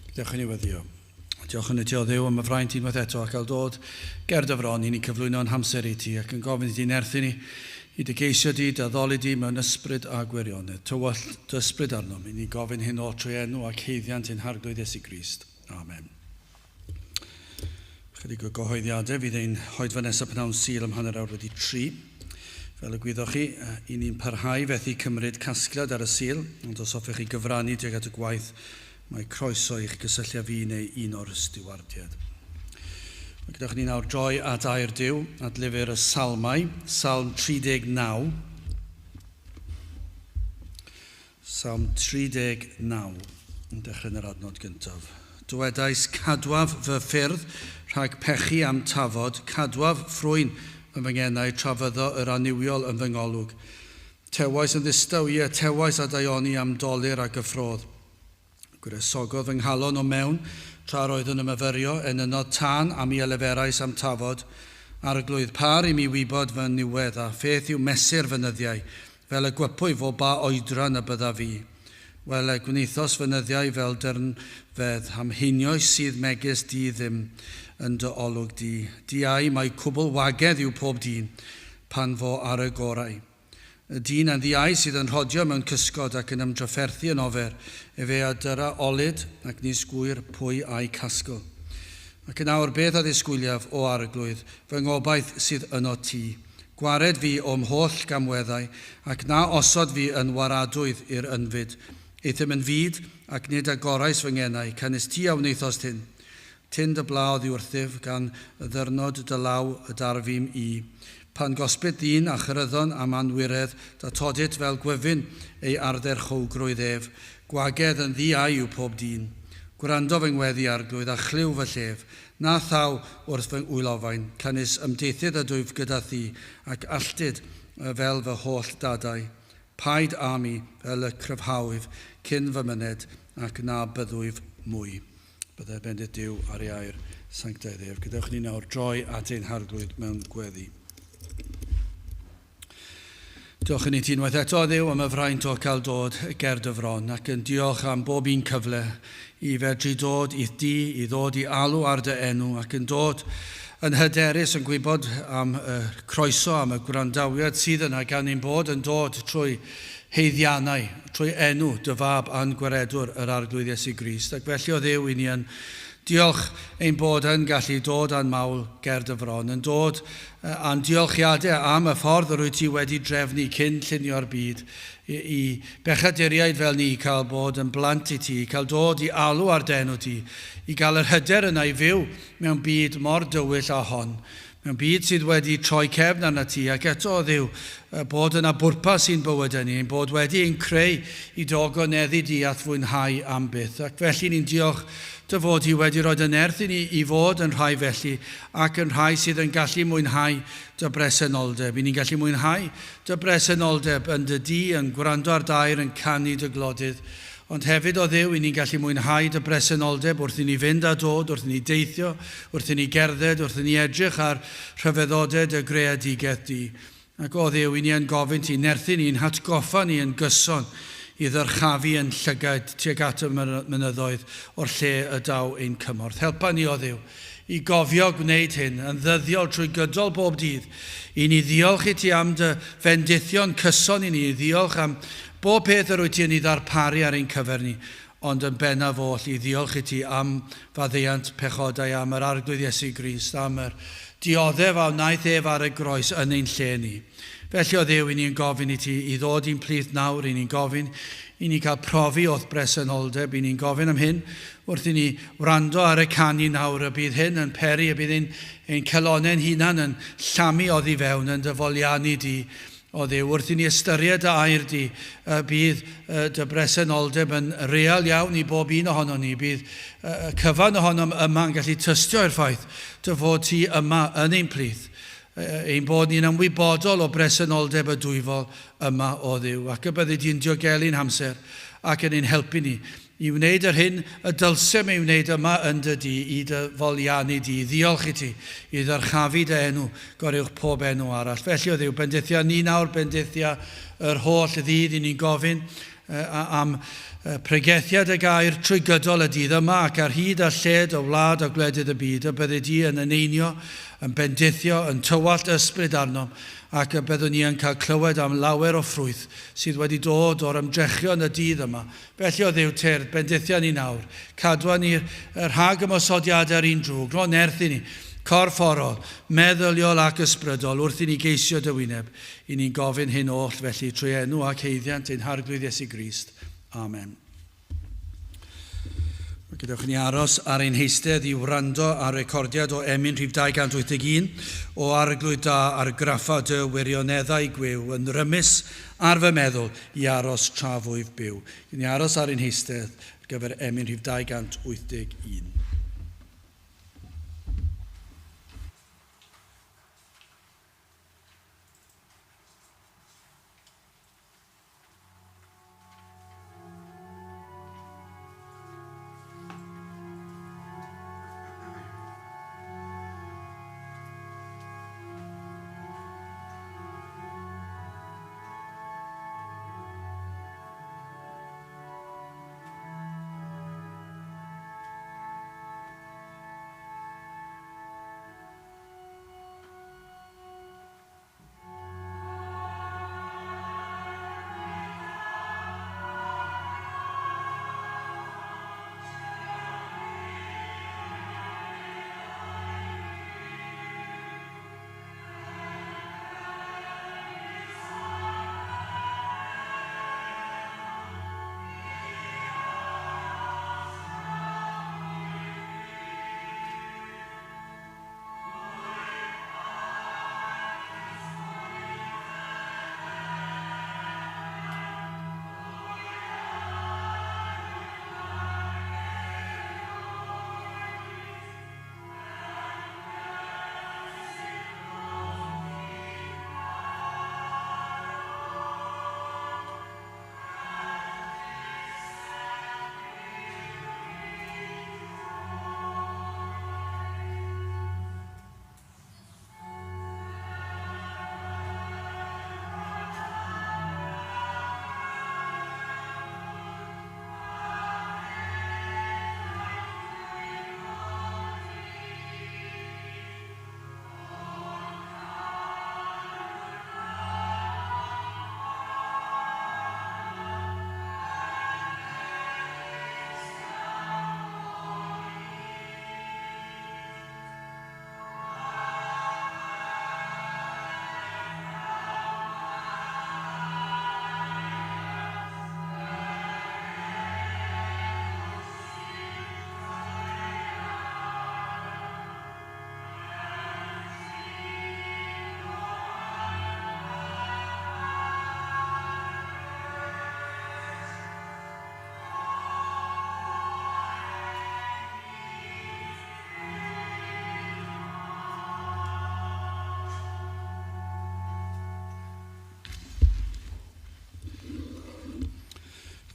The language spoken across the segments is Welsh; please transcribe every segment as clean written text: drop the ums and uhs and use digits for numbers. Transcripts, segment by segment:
Gadewch i ni weddïo. Diolch yn y ti o Dduw am y fraint unwaith eto a cael dod ger dy fron i ni cyflwyno'n hamser i ti ac yn gofyn i ti nerthu ni i dy geisio di, dy addoli di mewn ysbryd a gwirionedd. Tywallt dy ysbryd arnom i ni gofyn hyn oll trwy enw ac haeddiant ein Harglwydd Iesu Grist. Amen. Chydig o gyhoeddiadau fydd ein hoedfa nesaf pnawn Sul am 3:30. Fel y gwyddoch chi, i ni'n parhau fethu cymryd casgliad ar y Sul, ond os hoffech chi gyfrannu tuag at y gwaith, mae croeso i chi gysylltu â fi neu un o'r stiwardiaid. Mae gyda ni nawr droi at air Duw, at lyfr y Salmau, Salm 39. Salm 39, yn dechrau yn yr adnod gyntaf. Dywedais, cadwaf fy ffyrdd rhag pechu a'm tafod, cadwaf ffrwyn yn fy ngenau tra fyddo yr annuwiol yn fy ngolwg. Tewais yn ddistaw, ie, tewais a daioni am dolur a gyffrodd. Gwresogodd fy nghalon o mewn tra'r oeddwn yn myfyrio, enynnodd tân a mi a leferais a'm tafod. Arglwydd, par i mi wybod fy niwedd, a pheth yw mesur fy nyddiau, fel y gwpwy fo ba oedran y byddaf fi. Wele, gwnaethos fy nyddiau fel dyrnfedd, a'm heinioes sydd megis di ddim yn dy olwg di. Diau mai cwbl wagedd yw pob dyn, pan fo ar y gorau. Y dyn a'n ddiau sydd yn rhodio mewn cysgod ac yn ymdrafferthu yn ofer, efe a dyra olud, ac nis gŵyr pwy a'i casgl. Ac yn awr beth a ddisgwyliaf, O Arglwydd, fy ngobaith sydd ynot ti? Gwared fi o'm holl gamweddau, ac na osod fi yn waradwydd i'r ynfyd. Euthum yn fud, ac nid agorais fy ngenau, canys ti a wnaethost hyn. Tyn dy bla oddi wrthyf, gan ddyrnod dy law y darfum i. Pan gosbit ddyn a chyryddon am anwiredd, datodit fel gwyfyn ei ardderchowgrwydd ef. Gwagedd yn ddi-au yw pob dyn. Gwrando fy ngweddi, Arglwydd, a chlyw fy llef. Na thaw wrth fy ngwylofain, canys ymdeithydd ydwyf gyda thi, ac alltud fel fy holl dadau. Paid â mi fel y cryfhawyf cyn fy myned, ac na byddwyf mwy. Byddai bendith Duw ar ei air sanctaidd ef. Gadewch ni nawr droi at ein Harglwydd mewn gweddi. Diolch yn i ti unwaith eto, Dduw, am y fraint o cael dod ger dy fron, ac yn diolch am bob un cyfle i fedru dod i'th di, i ddod i alw ar dy enw, ac yn dod yn hyderus yn gwybod am y croeso, am y gwrandawiad sydd yna gan ein bod yn dod trwy haeddiannau, trwy enw dy fab a'n gwaredwr, yr Arglwydd Iesu Grist. Ac felly, o Dduw, i ni yn diolch ein bod yn gallu dod â'n mawl ger dy fron, yn dod a'n diolchiadau am y ffordd yr wyt ti wedi drefnu cyn llunio'r byd, i, i bechaduriaid fel ni cael bod yn blant i ti, cael dod i alw ar dy enw di, i gael yr hyder yna i fyw mewn byd mor dywyll â hon, mewn byd sydd wedi troi cefn arnat ti, ac eto, o Dduw, bod yna bwrpas i'n bywydau ni, ein bod wedi ein creu i dy ogoneddu di a'th fwynhau am byth. Ac felly ni'n diolch dy fod hi wedi rhoi dy nerth i ni i fod yn rhai felly, ac yn rhai sydd yn gallu mwynhau dy bresenoldeb. I ni'n gallu mwynhau dy bresenoldeb yn dy dŷ, yn gwrando ar dair, yn canu dy glodydd. Ond hefyd, o Dduw, i ni'n gallu mwynhau dy bresenoldeb wrth i ni fynd a dod, wrth i ni deithio, wrth i ni gerdded, wrth i ni edrych ar rhyfeddodau dy greadigaeth di. Ac o Dduw, i ni yn gofyn ti, nerthu ni, yn hatgoffa ni yn gyson i ddyrchafu yn llygaid tuag at y mynyddoedd o'r lle y daw ein cymorth. Helpa ni, o Dduw, i gofio gwneud hyn yn ddyddiol trwy gydol bob dydd, i ni ddiolch i ti am dy fendithion cyson i ni, i ddiolch am bob peth yr wyt ti yn ei ddarparu ar ein cyfer ni, ond yn bennaf oll i ddiolch i ti am faddeuant pechodau, am yr Arglwydd Iesu Grist, am yr dioddef a wnaeth ef ar y groes yn ein lle ni. Felly, o Dduw, i ni'n gofyn i ti i ddod i'n plith nawr, i ni'n gofyn i ni cael profi o'th bresenoldeb, i ni'n gofyn am hyn wrth i ni wrando ar y canu nawr, y bydd hyn yn peri, y bydd ein, ein celonau'n hunan yn llamu oddi fewn, yn dy foliannu di, o Dduw. Wrth i ni ystyried dy air di, y bydd dy bresenoldeb yn real iawn i bob un ohonon ni. Bydd y cyfan ohonom yma yn gallu tystio i'r ffaith dy fod ti yma yn ein plith, ein bod ni'n ymwybodol o bresenoldeb y dwyfol yma, o Dduw, ac y byddi di'n diogelu'n hamser ac yn ein helpu ni i wneud yr hyn y dylsem ei wneud yma yn dy dŷ, i dy foliannu di, i ddiolch i ti, i ddyrchafu dy enw goruwch pob enw arall. Felly, o Dduw, bendithia ni nawr, bendithia yr holl ddydd i ni'n gofyn. am pregethiad y gair trwy gydol y dydd yma ac ar hyd a lled y wlad a gwledydd y byd, y byddi di yn eneinio, yn bendithio, yn tywallt ysbryd arnom, ac y byddwn ni yn cael clywed am lawer o ffrwyth sydd wedi dod o'r ymdrechion y dydd yma. Felly o Dduw tyrd, bendithia ni nawr, cadwa ni rhag ymosodiadau'r un drwg, rho nerth i ni, corfforol, meddyliol ac ysbrydol, wrth i ni geisio dy wyneb. I ni'n gofyn hyn oll felly trwy enw ac haeddiant ein Harglwydd Iesu Grist. Amen. Gadewch i ni aros ar ein heistedd i wrando ar recordiad o emyn rhif 281 o Arglwydd da argraffa dy wirioneddau gwiw yn rymus ar fy meddwl i aros tra fwyf byw. I ni aros ar ein heistedd ar gyfer emyn rhif 281.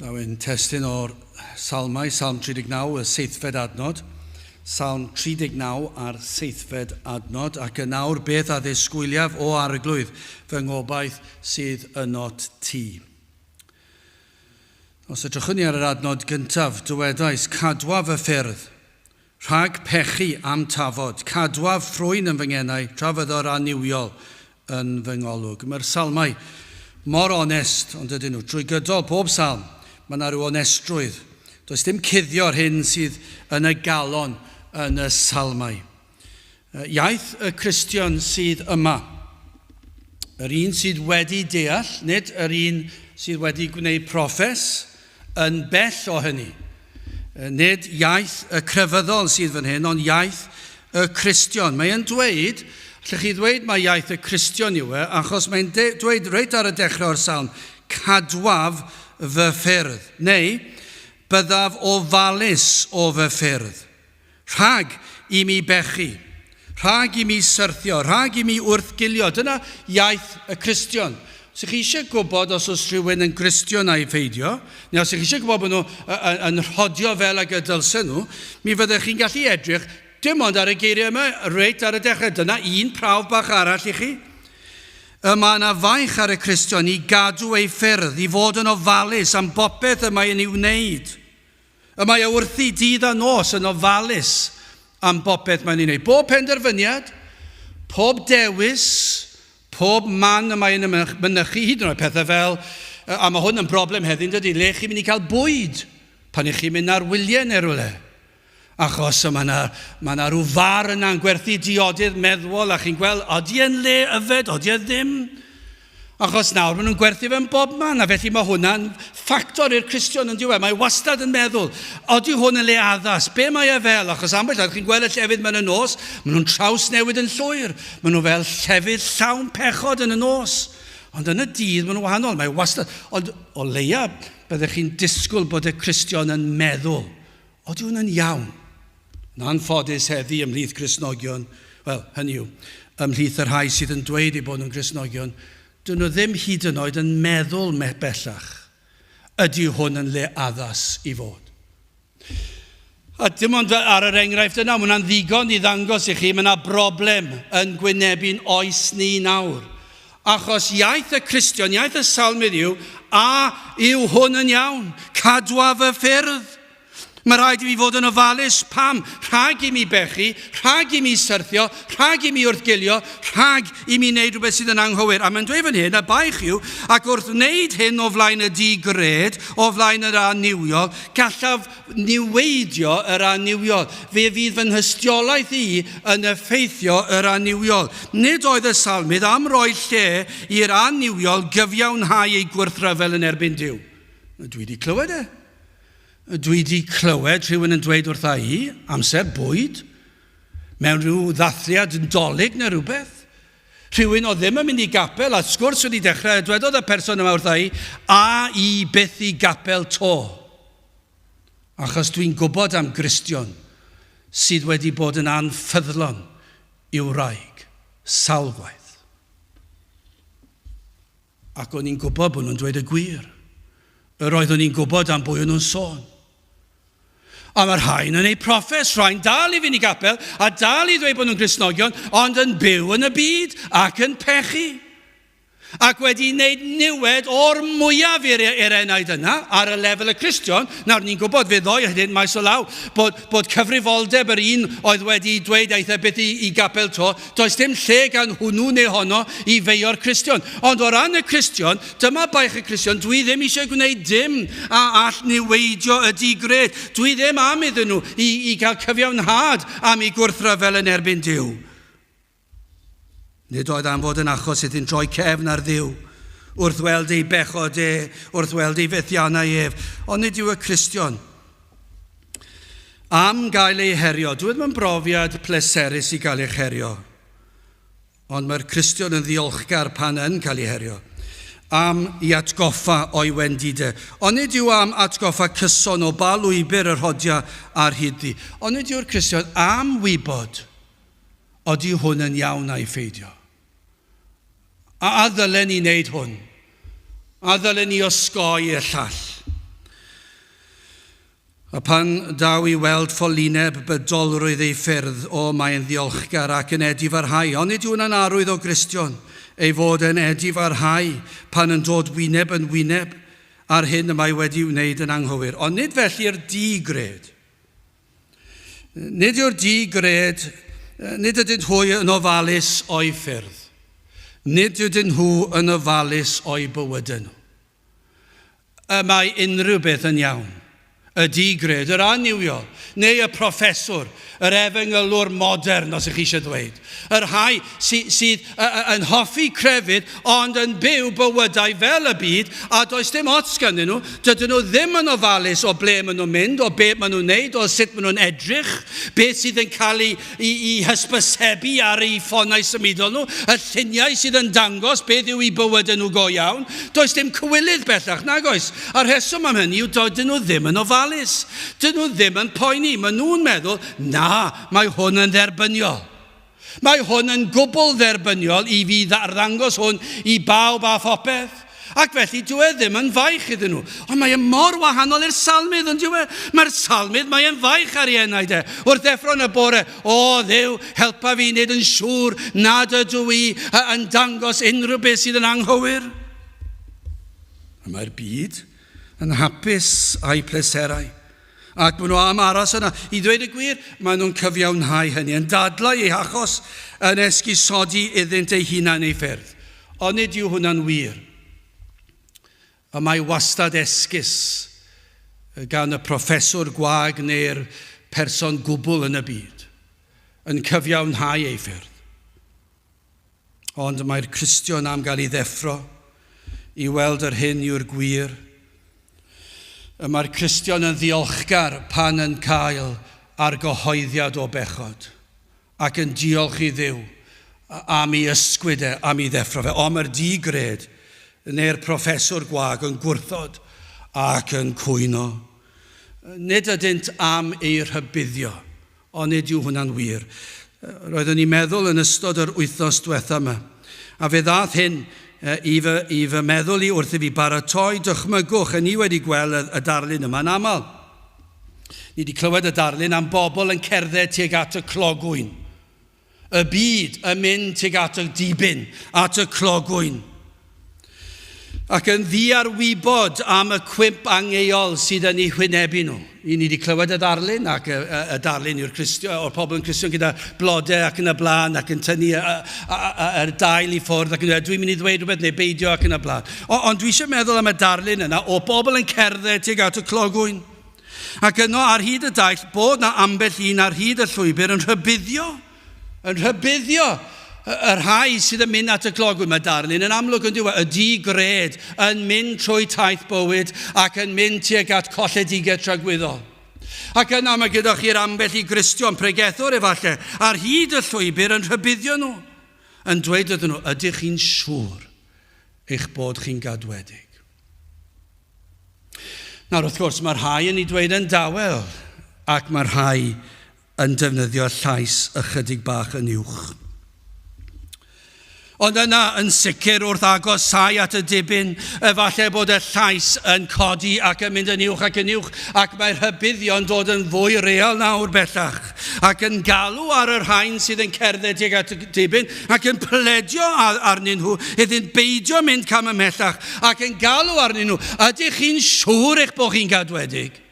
Daw ein testun o'r Salmau, Salm 39, y seithfed adnod. Salm 39 a'r seithfed adnod, ac yn awr beth a ddisgwyliaf o Arglwydd fy ngobaith sydd ynot ti. Os edrychwn ni ar yr adnod gyntaf, dywedais, cadwaf y ffyrdd, rhag pechu am tafod, cadwaf ffrwyn yn fy ngenau, tra fyddo'r annuwiol yn fy ngolwg. Mae'r salmau mor onest, ond ydyn nhw, trwy gydol pob salm, mae yna rhyw onestrwydd. Does dim cuddio'r hyn sydd yn y galon yn y salmau. Iaith y Cristion sydd yma. Yr un sydd wedi deall, nid yr un sydd wedi gwneud proffes, yn bell o hynny. Nid iaith y crefyddol sydd fan hyn, ond iaith y Cristion. Mae'n dweud, allwch chi ddweud mae iaith y Cristion yw e, achos mae'n dweud reit ar y dechrau o'r salm, cadwaf fy ffyrdd, neu byddaf ofalus o fy ffyrdd. Rhag i mi bechu, rhag i mi syrthio, rhag i mi wrthgilio. Dyna iaith y Cristion. Os ych chi eisiau gwybod os oes rhywun yn Gristion a'i pheidio, neu os ych chi eisiau gwybod bod nhw yn rhodio fel ag y dylsen nhw, mi fyddech chi'n gallu edrych dim ond ar y geiriau yma reit ar y dechrau. Dyna un prawf bach arall i chi. Y mae yna faich ar y Cristion i gadw ei ffyrdd, i fod yn ofalus am bopeth y mae yn ei wneud. Y mae e wrthi dydd a nos yn ofalus am bopeth mae'n ei wneud. Bob penderfyniad, pob dewis, pob man y mae'n mynychu, hyd yn oed pethau fel, a mae hwn yn broblem heddiw, dydy, le chi'n mynd i cael bwyd pan ych chi'n mynd ar wyliau neu rhywle. Achos mae yna ma 'na rhyw far yna'n gwerthu diodydd meddwol a chi'n gweld, odi e'n le yfed, odi e ddim? Achos nawr maen nhw'n gwerthu fe'n bob man, a felly mae hwnna'n ffactor i'r Cristion yn diwedd. Mae wastad yn meddwl, odi hwn yn le addas? Be mae e fel? Achos ambell waith chi'n gweld y llefydd mewn y nos, maen nhw'n trawsnewid yn llwyr. Maen nhw fel llefydd llawn pechod yn y nos. Ond yn y dydd maen nhw'n wahanol. Mae wastad... Ond o leia, byddech chi'n disgwyl bod y Cristion yn meddwl, Odi hwn yn iawn? Yn anffodus heddi ymhlith Cristnogion, wel, hynny yw, ymhlith y rhai sydd yn dweud eu bod nhw'n Gristnogion, dyn nhw ddim hyd yn oed yn meddwl bellach, ydy hwn yn le addas i fod? A dim ond ar yr enghraifft yna, mae hwnna'n ddigon i ddangos i chi, mae yna broblem yn gwynebu'n oes ni nawr. Achos iaith y Cristion, iaith y Salmydd yw, a yw hwn yn iawn? Cadwa fy ffyrdd. Mae rhaid i mi fod yn ofalus. Pam? Rhag i mi bechu, rhag i mi syrthio, rhag i mi wrthgilio, rhag i mi wneud rhywbeth sydd yn anghywir. A mae'n dweud fan hyn, y baich yw, ac wrth wneud hyn o flaen y di-gred, o flaen yr annuwiol, gallaf niweidio yr annuwiol. Fe fydd fy nhystiolaeth i yn effeithio yr annuwiol. Nid oedd y salmydd am roi lle i'r annuwiol gyfiawnhau ei gwrthryfel yn erbyn Duw. Dwi wedi clywed e. Dwi wedi clywed rhywun yn dweud wrtha i, amser bwyd, mewn rhyw ddathliad Dolig neu rhywbeth, Rhywun oedd ddim yn mynd i gapel a sgwrs wedi dechrau a dwedodd y person yma wrtha i, a i byth i gapel to. Achos dwi'n gwybod am Gristion sydd wedi bod yn anffyddlon i'w wraig, sawl gwaith. Ac o'n i'n gwybod bod nhw'n dweud y gwir. Yr oeddwn i'n gwybod am bwy o'n nhw'n sôn. A mae rhain yn eu proffes, rhain dal i fynd i gapel a dal i ddweud bod nhw'n Gristnogion, ond yn byw yn y byd ac yn pechu. Ac wedi wneud niwed o'r mwyaf i'r i'r enaid yna ar y lefel y Cristion. Nawr ni'n gwybod fe ddoi hyn maes o law bod, bod cyfrifoldeb yr un oedd wedi dweud aeth e byth i, i gapel to, does dim lle gan hwnnw neu honno i feio'r Cristion. Ond o ran y Cristion, dyma baich y Cristion, dwi ddim eisiau gwneud dim a all niweidio y di-gred. Dwi ddim am iddyn nhw i, i gael cyfiawnhad am eu gwrthryfel yn erbyn Duw. Nid oedd am fod yn achos iddynt droi cefn ar Dduw wrth weld ei bechod e, wrth weld ei fethiannau ef. Ond nid yw y Cristion am gael ei herio. Dwi ddim yn brofiad pleserus i gael eich herio. Ond mae'r Cristion yn ddiolchgar pan yn cael ei herio am i atgoffa o'i wendidau. Ond nid yw am atgoffa cyson o ba lwybr y rhodia ar hyd-ddi. Ond nid yw'r Cristion am wybod Odi hwn yn iawn ai pheidio? A a ddylen ni wneud hwn? A ddylen ni osgoi y llall? A pan daw i weld ffolineb bydolrwydd ei ffyrdd, o, mae'n ddiolchgar ac yn edifarhau. Onid yw hwnna'n arwydd o Gristion, ei fod yn edifarhau pan yn dod wyneb yn wyneb â'r hyn y mae wedi'i wneud yn anghywir? Ond nid felly'r di-gred. Nid yw'r di-gred, nid ydynt hwy yn ofalus o'i ffyrdd. Nid ydyn nhw yn ofalus o'i bywydau nhw. Y mae unrhyw beth yn iawn. Y di-gred, yr annuwiol, neu y proffeswr, yr efengylwr modern, os ych chi eisiau dweud. Y rhai sy, sydd yn hoffi crefydd ond yn byw bywydau fel y byd a does dim ots ganddyn nhw, dydyn nhw ddim yn ofalus o ble maen nhw'n mynd, o beth maen nhw'n wneud, o sut maen nhw'n edrych, beth sydd yn cael ei, ei, ei hysbysebu ar eu ffonau symudol nhw, y lluniau sydd yn dangos beth yw eu bywydau nhw go iawn. Does dim cywilydd bellach, nag oes? A'r rheswm am hynny yw dydyn nhw ddim yn ofalus. Dydyn nhw ddim yn poeni. Maen nhw'n meddwl, na, mae hwn yn dderbyniol. Mae hwn yn gwbl dderbyniol i fi arddangos hwn i bawb a phopeth. Ac felly, dyw e ddim yn faich iddyn nhw. Ond mae e mor wahanol i'r salmydd, yn dyw e? Mae'r salmydd, mae e'n faich ar ei enaid e. Wrth ddeffro yn y bore, o Dduw, helpa fi wneud yn siŵr nad ydw i yn dangos unrhyw beth sydd yn anghywir. A mae'r byd yn hapus a'i pleserau. Ac maen nhw am aros yna. I ddweud y gwir, maen nhw'n cyfiawnhau hynny, yn dadlau eu hachos, yn esgusodi iddynt eu hunain eu ffyrdd. Ond nid yw hwnna'n wir. Y mae wastad esgus gan y proffeswr gwag neu'r person gwbl yn y byd yn cyfiawnhau ei ffyrdd. Ond mae'r Cristion am gael ei ddeffro i weld yr hyn yw'r gwir. Y mae'r Cristion yn ddiolchgar pan yn cael argyhoeddiad o bechod ac yn diolch i Dduw am ei ysgwyd e, am ei ddeffro fe. Ond mae'r di-gred neu'r proffeswr gwag yn gwrthod ac yn cwyno. Nid ydynt am eu rhybuddio. Ond nid yw hwnna'n wir. Roeddwn i'n meddwl yn ystod yr wythnos diwetha yma, a fe ddaeth hyn i fy, i fy meddwl i wrth i fi baratoi, dychmygwch, yn ni wedi gweld y, y darlun yma'n aml. Ni wedi clywed y darlun am bobl yn cerdded tuag at y clogwyn. Y byd yn mynd tuag at y dibyn, at y clogwyn. Ac yn ddiarwybod am y cwymp angeuol sydd yn eu hwynebu nhw. I ni wedi clywed y ddarlun, ac y, y, y darlun yw'r Cristion, o'r pobl yn Cristion gyda blodau ac yn y blaen, ac yn tynnu yr dail i ffwrdd, ac yn dweud, dwi'n mynd i ddweud rhywbeth neu beidio ac yn y blaen. O, ond dwi eisiau meddwl am y darlun yna o bobl yn cerdded tuag at y clogwyn. Ac yno ar hyd y daith bod na ambell un ar hyd y llwybr yn rhybuddio, yn rhybuddio y rhai sydd yn mynd at y clogwyn. Mae darlun yn amlwg yn diwedd, y di-gred yn mynd trwy taith bywyd ac yn mynd tuag at colledigaeth tragwyddol. Ac yna mae gyda chi'r ambell i Gristion pregethwr efallai ar hyd y llwybr yn rhybuddio nhw, yn dweud iddyn nhw, ydych chi'n siŵr eich bod chi'n gadwedig? Nawr, wrth gwrs, mae rhai yn ei dweud yn dawel ac mae rhai yn defnyddio llais ychydig bach yn uwch. Ond yna, yn sicr, wrth agosáu at y dibyn, efallai bod y llais yn codi ac yn mynd yn uwch ac yn uwch, ac mae rhybuddio'n dod yn fwy real nawr bellach, ac yn galw ar y rhain sydd yn cerdded tuag at y dibyn, ac yn pledio arnyn nhw iddynt beidio mynd cam ymhellach, ac yn galw arnyn nhw, ydych chi'n siŵr eich bod chi'n gadwedig?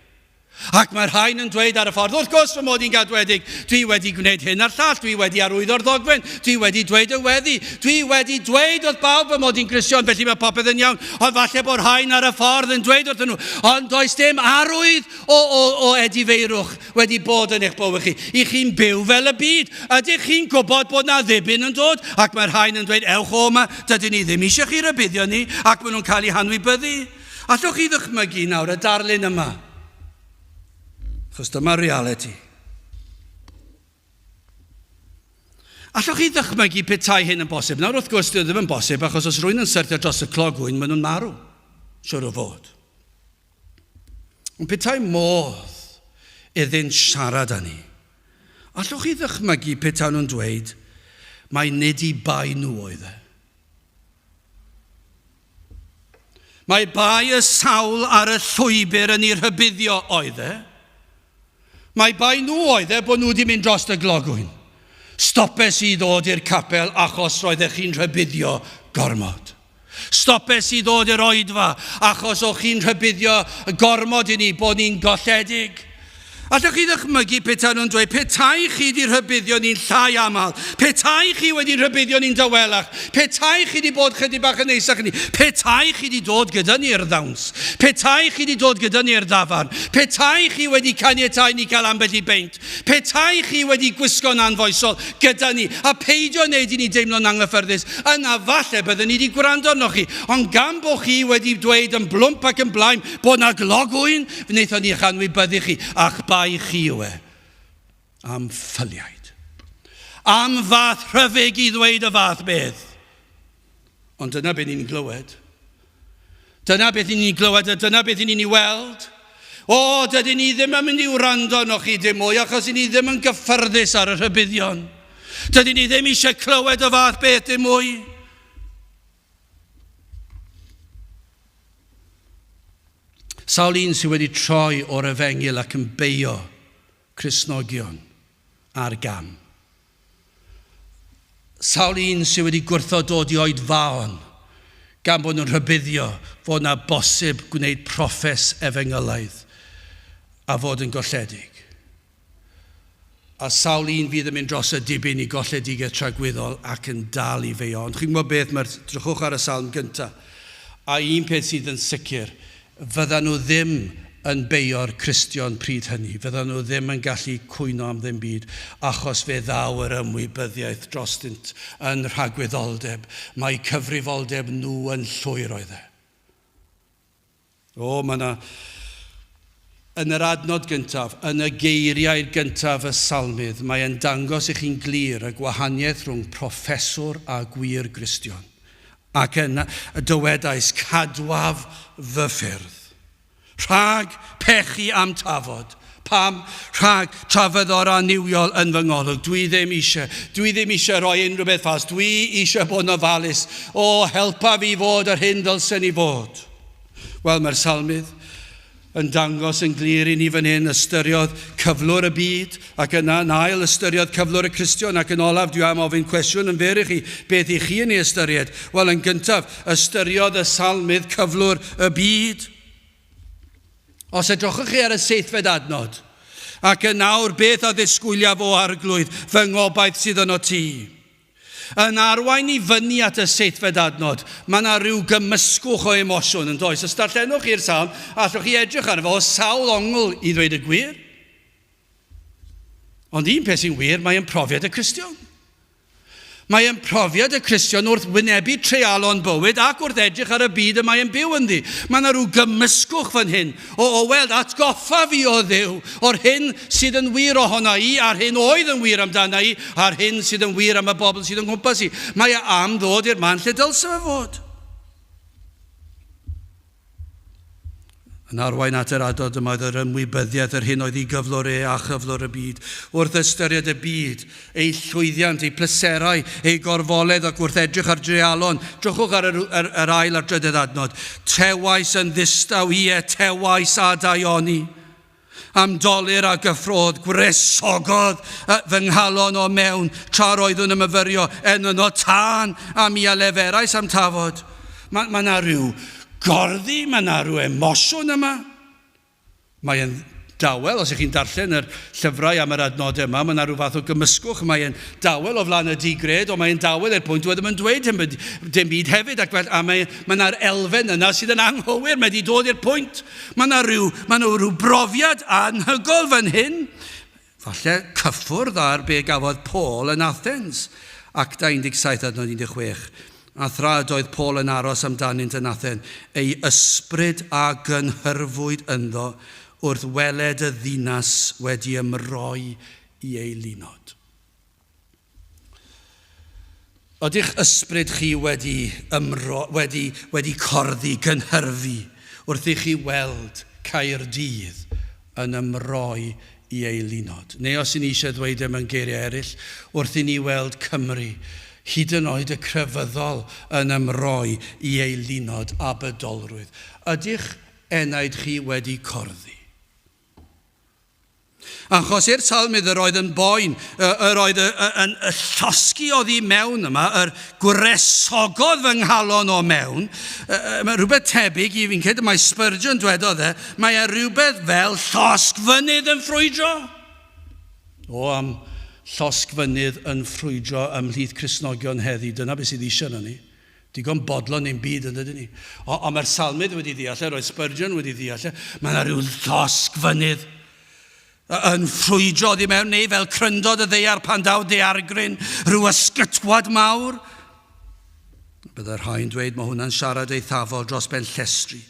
Ac mae'r rhain yn dweud ar y ffordd, wrth gwrs fy mod i'n gadwedig, dwi wedi gwneud hyn a'r llall, dwi wedi arwyddo'r ddogfen, dwi wedi dweud y weddi, dwi wedi dweud wrth bawb fy mod i'n Gristion, felly mae popeth yn iawn. Ond falle bod rhain ar y ffordd yn dweud wrthyn nhw, ond does dim arwydd o, o, o edifeirwch wedi bod yn eich bywyd chi. I chi'n byw fel y byd. Ydych chi'n gwybod bod na ddibyn yn dod? Ac mae'r rhain yn dweud, ewch o yma, dydyn ni ddim eisiau chi rybuddio ni, ac maen nhw'n cael eu hanwybyddu. Allwch chi ddychmygu nawr y darlun yma? Achos dyma'r realiti. Allwch chi ddychmygu petai hyn yn bosib? Nawr wrth gwrs, dyw e ddim yn bosib, achos os rwy'n yn syrthio dros y clogwyn, maen nhw'n marw, siwr o fod. Ond petai modd iddynt siarad â ni, allwch chi ddychmygu petai nhw'n dweud mai nid i bai nhw oedd e? Mae bai y sawl ar y llwybr yn ei rhybuddio oedd e. Mae bai nhw oedd e bod nhw wedi mynd dros y glogwyn. Stopes i ddod i'r capel achos roeddech chi'n rhybuddio gormod. Stopes i ddod i'r oedfa achos o'ch chi'n rhybuddio gormod i ni bod ni'n golledig. Allwch chi ddychmygu petai nhw'n dweud, petai chi wedi rhybuddio ni'n llai aml, petai chi wedi rhybuddio ni'n dawelach, petai chi wedi bod chydig bach yn neisach ni, petai chi wedi dod gyda ni i'r ddawns, petai chi wedi dod gyda ni i'r dafarn, petai chi wedi caniatáu ni cael ambell i beint, Petai chi wedi gwisgo'n anfoesol gyda ni a peidio wneud i ni deimlo'n anghyffyrddus, yna falle bydden ni wedi gwrando arnoch chi. Ond gan bod chi wedi dweud yn blwmp ac yn blaen bod na glogwyn, wnaethon ni eich anwybyddu chi, a'ch bai chi yw e. Am ffyliaid. Am fath rhyfyg i ddweud y fath beth. Ond dyna beth ni'n glywed. Dyna beth ni'n glywed a dyna beth ni'n ei weld. O, dydyn ni ddim yn mynd i wrando arnoch chi dim mwy achos ni ddim yn gyffyrddus ar y rhybuddion. Dydyn ni ddim eisiau clywed y fath beth dim mwy. Sawl un sydd wedi troi o'r efengyl ac yn beio Cristnogion ar gam. Sawl un sydd wedi gwrthod dod i oedfaon gan bod nhw'n rhybuddio fod na bosib gwneud proffes efengylaidd a fod yn golledig. A sawl un fydd yn mynd dros y dibyn i golledigaeth tragwyddol ac yn dal i feio. Ond chi'n gwybod beth, mae'r drychwch ar y salm gyntaf. A un peth sydd yn sicr, fyddan nhw ddim yn beio'r Cristion pryd hynny. Fyddan nhw ddim yn gallu cwyno am ddim byd, achos fe ddaw yr ymwybyddiaeth drostynt yn rhagwyddoldeb. Mae cyfrifoldeb nhw yn llwyr oedd e. O, mae yna... Yn yr adnod gyntaf, yn y geiriau gyntaf y salmydd, mae e'n dangos i chi'n glir y gwahaniaeth rhwng proffeswr a gwir Gristion. Ac yna y dywedais, cadwaf fy ffyrdd. Rhag pechu am tafod. Pam? Rhag tra fyddo'r annuwiol yn fy ngolwg. Dwi ddim eisiau. Dwi ddim eisiau rhoi unrhyw beth fas. Dwi eisiau bod yn ofalus. O, helpa fi fod yr hyn ddylsen i fod. Wel, mae'r salmydd yn dangos yn glir i ni fan hyn, ystyriodd cyflwr y byd, ac yna yn ail ystyriodd cyflwr y Cristion, ac yn olaf dwi am ofyn cwestiwn yn fyr i chi, beth i chi yn ei ystyried? Wel, yn gyntaf, ystyriodd y salmydd cyflwr y byd. Os edrychwch chi ar y seithfed adnod, ac yn awr beth a ddisgwyliaf o arglwydd, fy ngobaith sydd yno ti. Yn arwain i fyny at y seithfed adnod, mae yna rhyw gymysgwch o emosiwn yn does? Os darllenwch chi'r salm, allwch chi edrych arno fo o sawl ongl i ddweud y gwir. Ond un peth sy'n wir, mae yn profiad y Cristion. Mae yn profiad y Cristion wrth wynebu treialon bywyd ac wrth edrych ar y byd y mae yn byw ynddi. Mae yna rhyw gymysgwch fan hyn o, o weld atgoffa fi o Dduw, o'r hyn sydd yn wir ohono i, a'r hyn oedd yn wir amdana i, a'r hyn sydd yn wir am y bobl sydd yn nghwmpas i. Mae e am ddod i'r man lle dylse fe fod. Yn arwain at yr adod yma oedd yr ymwybyddiaeth yr hyn oedd i gyflwr e a chyflwr y byd. Wrth ystyried y byd, ei llwyddiant, ei pleserau, ei gorfoledd ac wrth edrych ar dreialon, drychwch ar yr, yr, yr ail a'r drydedd adnod. Tewais yn ddistaw, ie, tewais a daioni. Am dolur a gyffrodd, gwresogodd fy nghalon o mewn, tra'r oeddwn yn myfyrio, enynno tân a mi a leferais am tafod. Mae ma 'na rhyw gorddi, mae 'na rhyw emosiwn yma. Mae'n dawel, os ych chi'n darllen yr llyfrau am yr adnodau yma, mae yna rhyw fath o gymysgwch, mae'n dawel o flaen y digred, ond mae'n dawel i'r pwynt dwi e ddim yn dweud dim byd, dim byd hefyd, ac fel, a mae, mae yna'r elfen yna sydd yn anghywir, mae wedi dod i'r pwynt. Mae yna rhyw, mae yna rhyw brofiad anhygol fan hyn. Falle cyffwrdd ar be gafodd Paul yn Athens, Acta 17 adnod 16. A thra ydoedd Paul yn aros amdanynt yn Athen, ei ysbryd a gynhyrfwyd ynddo wrth weled y ddinas wedi ymroi i ei linod. Ydych ysbryd chi wedi ymro, wedi, wedi corddi, gynhyrfu, wrth i chi weld Caerdydd yn ymroi i ei linod? Neu os i ni eisiau ddweud e mewn geiriau eraill, wrth i ni weld Cymru, hyd yn oed y crefyddol, yn ymroi i ei linod a bydolrwydd, ydych enaid chi wedi corddi? Achos i'r salmydd yr oedd yn boen, yr oedd yn llosgi oddi mewn yma, yr gwresogodd fy nghalon o mewn. Mae rhywbeth tebyg i fi'n credu mae Spurgeon dwedodd e, mae e rhywbeth fel llosg fynydd yn ffrwydro. O, am llosg fynydd yn ffrwydro ymhlith Cristnogion heddi, dyna beth sydd eisiau arnon ni. Digon bodlon ein byd, yn dydyn ni? Ond mae'r salmydd wedi ddeall e, roedd Spurgeon wedi ddeall e. Mae yna rhyw llosg fynydd yn ffrwydro oddi mewn neu fel cryndod y ddeiar pan daw daeargryn, rhyw ysgytwad mawr. Byddai rhai'n dweud mae hwnna'n siarad eithafol dros ben llestri.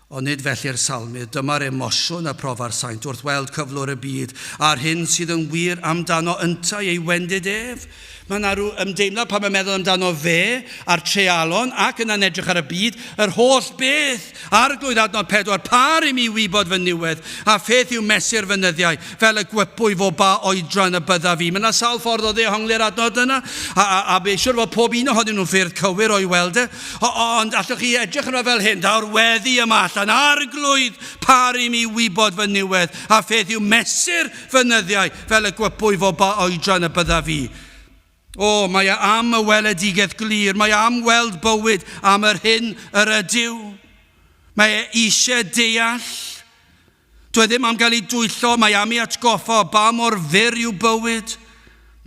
Ond nid felly'r salmydd, dyma'r emosiwn y profa'r saint wrth weld cyflwr y byd a'r hyn sydd yn wir amdano yntau, ei wendid ef. Mae yna rhyw ymdeimlad pan mae'n meddwl amdano fe a'r treialon ac yna'n edrych ar y byd, yr holl beth. Arglwydd adnod 4, par i mi wybod fy niwedd, a pheth yw mesur fy nyddiau, fel y gwypwy fo ba oedran y byddaf fi. Mae yna sawl ffordd o ddehongli'r adnod yna, a, a, a be siwr fod pob un ohonyn nhw'n ffyrdd cywir o'i weld e. O, ond allwch chi edrych yna fel hyn, daw'r weddi yma allan, Arglwydd, par i mi wybod fy niwedd, a pheth yw mesur Fy nyddiau, fel y gwypwy fo ba oedran y byddaf fi. O, mae e am y weledigaeth glir, mae e am weld bywyd am yr hyn yr ydyw. Mae e eisiau deall. Dwi e ddim am gael ei dwyllo, mae am ei atgoffa o ba mor fyr yw bywyd,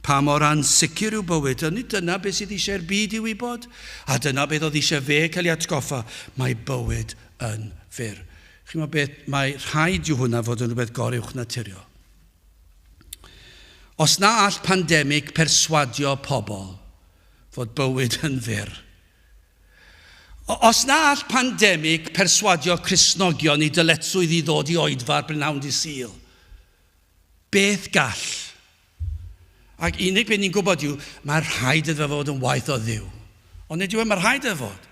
pa mor ansicr yw bywyd. A nid dyna beth sydd eisiau'r byd i wybod, a dyna beth oedd eisiau fe cael ei atgoffa, mae bywyd yn fyr. Chi'n beth, mae rhaid i'w hwnna fod yn rhywbeth goruwchnaturiol. Os na all pandemig perswadio pobl fod bywyd yn fyr, os na all pandemig perswadio Cristnogion i dyletswydd i ddod i oedfa ar brynhawn dydd Sul, beth gall? Ac unig beth ni'n gwybod yw, mae rhaid iddo fod yn waith o Dduw. Ond nid yw e, mae rhaid iddo fod.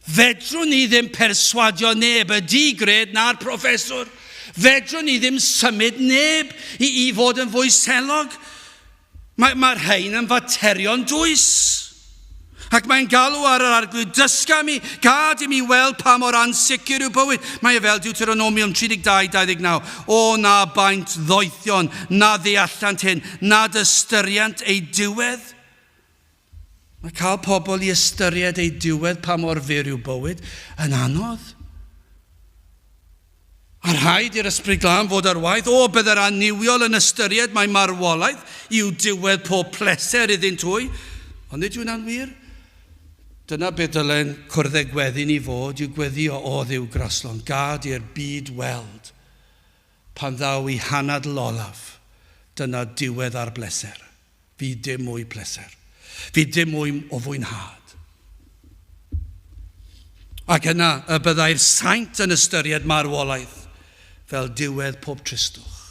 Fedrwn ni ddim perswadio neb, y di-gred na'r proffeswr. Fedrwn ni ddim symud neb i, i fod yn fwy selog. Mae'r mae rhain yn faterion dwys. Ac mae'n galw ar yr Arglwydd, dysga mi, gad i mi weld pa mor ansicr yw bywyd. Mae e fel Deuteronomium 32, 29. O na baent ddoethion, na ddeallant hyn, nad ystyriant ei diwedd. Mae cael pobl i ystyried ei diwedd pa mor fyr yw bywyd yn anodd. A rhaid i'r Ysbryd Glân fod ar waith. O, byddai'r annuwiol yn ystyried mai marwolaeth yw diwedd pob pleser iddynt hwy. Ond nid yw hynna'n wir. Dyna beth dylen cwrdd â gweddi ni fod, yw gweddio o Dduw graslon. Gad i'r byd weld pan ddaw i hanadl olaf, dyna diwedd ar bleser. Fydd dim mwy pleser. Fydd dim mwy o fwynhad. Ac yna y byddai'r saint yn ystyried marwolaeth fel diwedd pob tristwch.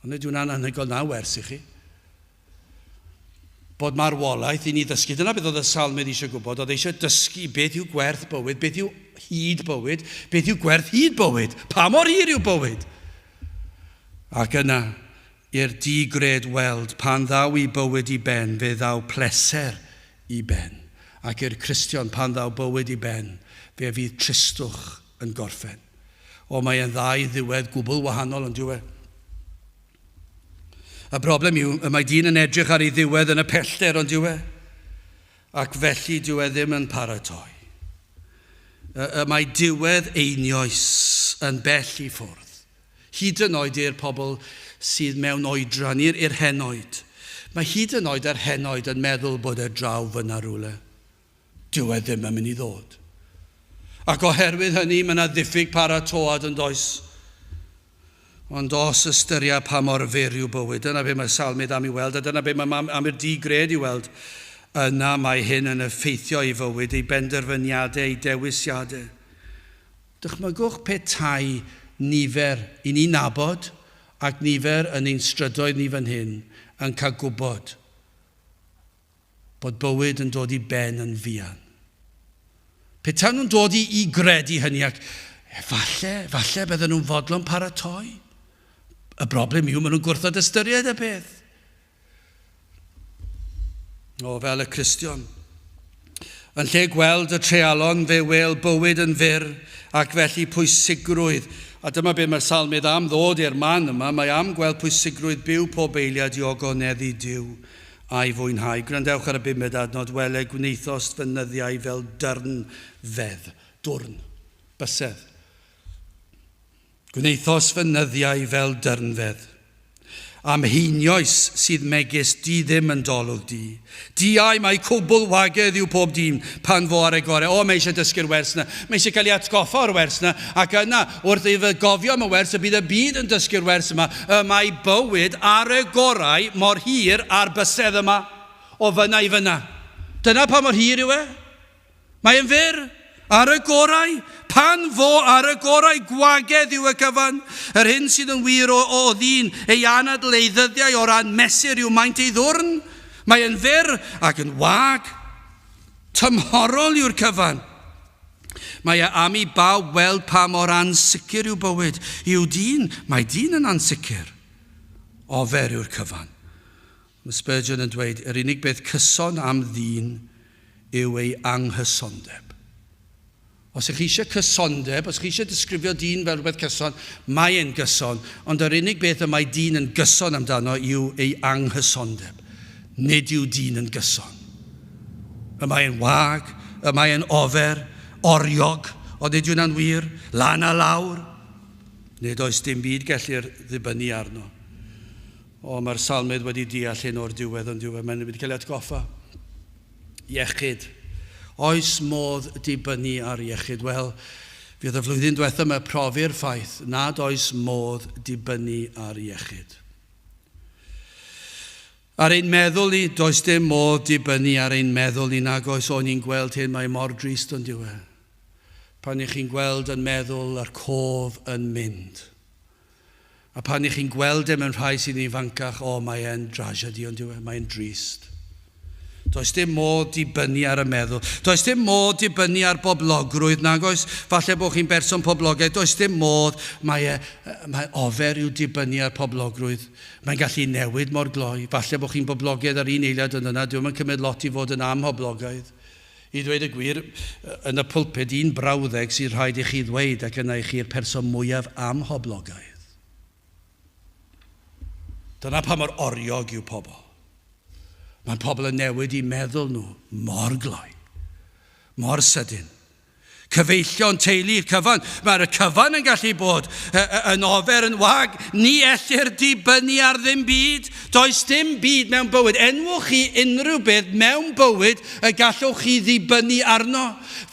Ond nid yw'n anhygoel na wers i chi. Bod marwolaeth i ni ddysgu. Dyna beth oedd y salmydd eisiau gwybod. Oedd eisiau dysgu beth yw gwerth bywyd, beth yw hyd bywyd, beth yw gwerth hyd bywyd, pa mor hir yw bywyd. Ac yna, I'r di-gred weld, pan ddaw i bywyd i ben, fe ddaw pleser i ben. Ac i'r Cristion, pan ddaw bywyd i ben, fe fydd tristwch yn gorffen. O, mae e'n ddau ddiwedd gwbl wahanol, ond yw e? Y broblem yw, y mae dyn yn edrych ar ei ddiwedd yn y pellter, ond yw e? Ac felly dyw e ddim yn paratoi. Y, y mae diwedd einioes yn bell i ffwrdd. Hyd yn oed i'r pobl sydd mewn oedran, i'r, i'r henoed. Mae hyd yn oed yr henoed yn meddwl bod e draw fyna rhywle. Dyw e ddim yn mynd i ddod. Ac oherwydd hynny, mae yna ddiffyg paratoad yn does. Ond os ystyria pa mor fyr yw bywyd, dyna be mae Salmydd am i weld, a dyna be mae am i'r di-gred i weld, yna mae hyn yn effeithio ei fywyd, ei benderfyniadau, ei dewisiadau. Dychmygwch petai nifer i ni'n nabod ac nifer yn ein strydoedd ni fan hyn yn cael gwybod bod bywyd yn dod i ben yn fuan. Petaen nhw'n dod i, i gredu hynny ac falle, falle bydden nhw'n fodlon paratoi. Y broblem yw, maen nhw'n gwrthod ystyried y peth. O, fel y Cristion. Yn lle gweld y treialon, fe wel bywyd yn fyr ac felly pwysigrwydd. A dyma be mae'r salmydd am ddod i'r man yma, mae am gweld pwysigrwydd byw pob eiliad i ogoneddu Duw a'i fwynhau. Gwrandewch ar y bumed adnod, wele gwnaethost fy nyddiau fel dyrn fedd, dwrn, bysedd. Gwnaethos fy nyddiau fel dyrnfedd. Am heinioes sydd megis di ddim yn dolwg di. Diau mai cwbl wagedd yw pob dyn pan fo ar ei gorau. O, mae eisiau dysgu'r wers na. Mae eisiau cael ei atgoffa o'r wers na. Ac yna, wrth iddo gofio am y wers, y bydd y byd yn dysgu'r wers yma. Y mae bywyd ar y gorau mor hir â'r bysedd yma. O fyna i fyna. Dyna pa mor hir yw e. Mae'n fyr, ar y gorau, pan fo ar y gorau, gwagedd yw y cyfan. Yr hyn sydd yn wir o, o ddyn, ei anadl, ei ddyddiau o ran mesur yw maint ei ddwrn. Mae yn fyr ac yn wag. Tymhorol yw'r cyfan. Mae e am i bawb weld pa mor ansicr yw bywyd. Yw dyn, mae dyn yn ansicr. Ofer yw'r cyfan. Mae Spurgeon yn dweud, yr unig beth cyson am ddyn yw ei anghysondeb. Os ych chi eisiau cysondeb, os chi eisiau disgrifio dyn fel rhywbeth cyson, mae e'n gyson, ond yr unig beth y mae dyn yn gyson amdano yw ei anghysondeb. Nid yw dyn yn gyson. Y mae e'n wag, y mae e'n ofer, oriog, ond nid yw'n wir, lan a lawr. Nid oes dim byd gellir ddibynnu arno. O, mae'r salmydd wedi deall hyn o'r diwedd ond yw e? Mae'n wedi cael ei atgoffa. Iechyd. Oes modd dibynnu ar iechyd? Wel, fydd y flwyddyn diwethaf yma profi'r ffaith nad oes modd dibynnu ar iechyd. Ar ein meddwl ni, does dim modd dibynnu ar ein meddwl ni nag oes o'n i'n gweld hyn, mae mor drist ond yw e. Pan ych chi'n gweld yn meddwl a'r cof yn mynd. A pan ych chi'n gweld e mewn rhai sydd yn ifancach, o, mae e'n drasiedi, ond yw e? Mae'n drist. Does dim modd dibynnu ar y meddwl. Does dim modd dibynnu ar boblogrwydd, nag oes? Falle bod chi'n berson poblogaidd. Does dim modd. Mae, e, mae ofer yw dibynnu ar poblogrwydd. Mae'n gallu newid mor gloi. Falle bod chi'n boblogaidd ar un eiliad ond yna, dwi'n yn cymryd lot i fod yn amhoblogaidd. I ddweud y gwir, yn y pulpud, un brawddeg sy'n rhaid i chi ddweud ac yna i chi'r person mwyaf amhoblogaidd. Dyna pa mor oriog yw pobl. Mae pobl yn newid i meddwl nhw mor gloi, mor sydyn. Cyfeillion, teulu, cyfan. Mae'r cyfan yn gallu bod yn ofer, yn wag. Ni ellir dibynnu ar ddim byd. Does dim byd mewn bywyd. Enwch chi unrhyw beth mewn bywyd y gallwch chi ddibynnu arno.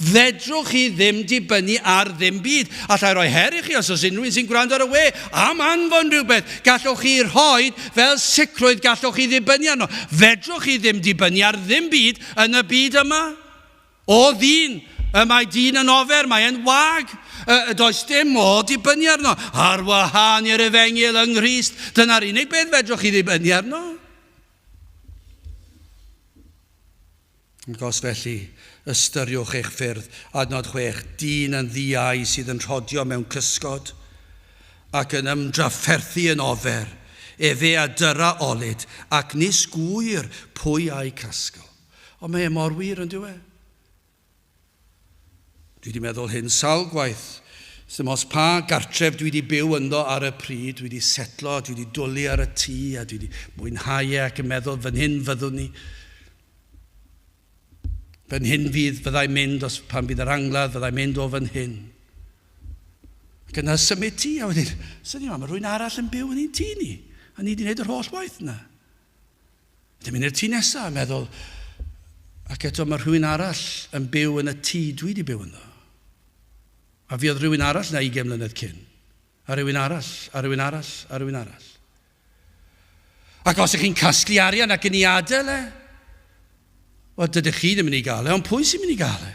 Fedrwch chi ddim dibynnu ar ddim byd. Alla i roi her i chi os oes unrhyw un sy'n gwrando ar y we am anfon rhywbeth. Gallwch chi rhoi fel sicrwydd gallwch chi ddibynnu arno. Fedrwch chi ddim dibynnu ar ddim byd yn y byd yma. O ddyn, y mae dyn yn ofer, mae e'n wag, y does dim modd dibynnu arno. Ar wahân i'r efengyl yng Nghrist, dyna'r unig beth fedrwch chi ddibynnu arno. Ac os felly, ystyriwch eich ffyrdd. Adnod 6, dyn yn ddiau sydd yn rhodio mewn cysgod ac yn ymdrafferthu yn ofer, efe a dyra olud ac nis gŵyr pwy a'i casgl. Ond mae e mor wir, yn dyw e? Dwi wedi meddwl hyn sawl gwaith. Sdim os pa gartref dwi wedi byw ynddo ar y pryd, dwi wedi setlo, dwi wedi dwlu ar y tŷ, a dwi wedi mwynhau e ac yn meddwl fan hyn fyddwn ni. Fan hyn fydd, fyddai mynd os pan bydd yr angladd, fyddai mynd o fan hyn. Ac yna symud tŷ, a wedyn, syni ma, mae rhywun arall yn byw yn ein tŷ ni, a ni wedi gwneud yr holl waith yna. Wedyn mynd i'r tŷ nesaf a meddwl, ac eto mae rhywun arall yn byw yn y tŷ dwi wedi byw ynddo. A fi oedd rhywun arall na 20 mlynedd cyn. A rhywun arall, a rhywun arall, a rhywun arall. Ac os ych chi'n casglu arian ac yn ei adael e, wel, dydych chi ddim yn ei gael e, ond pwy sy'n mynd i gael e?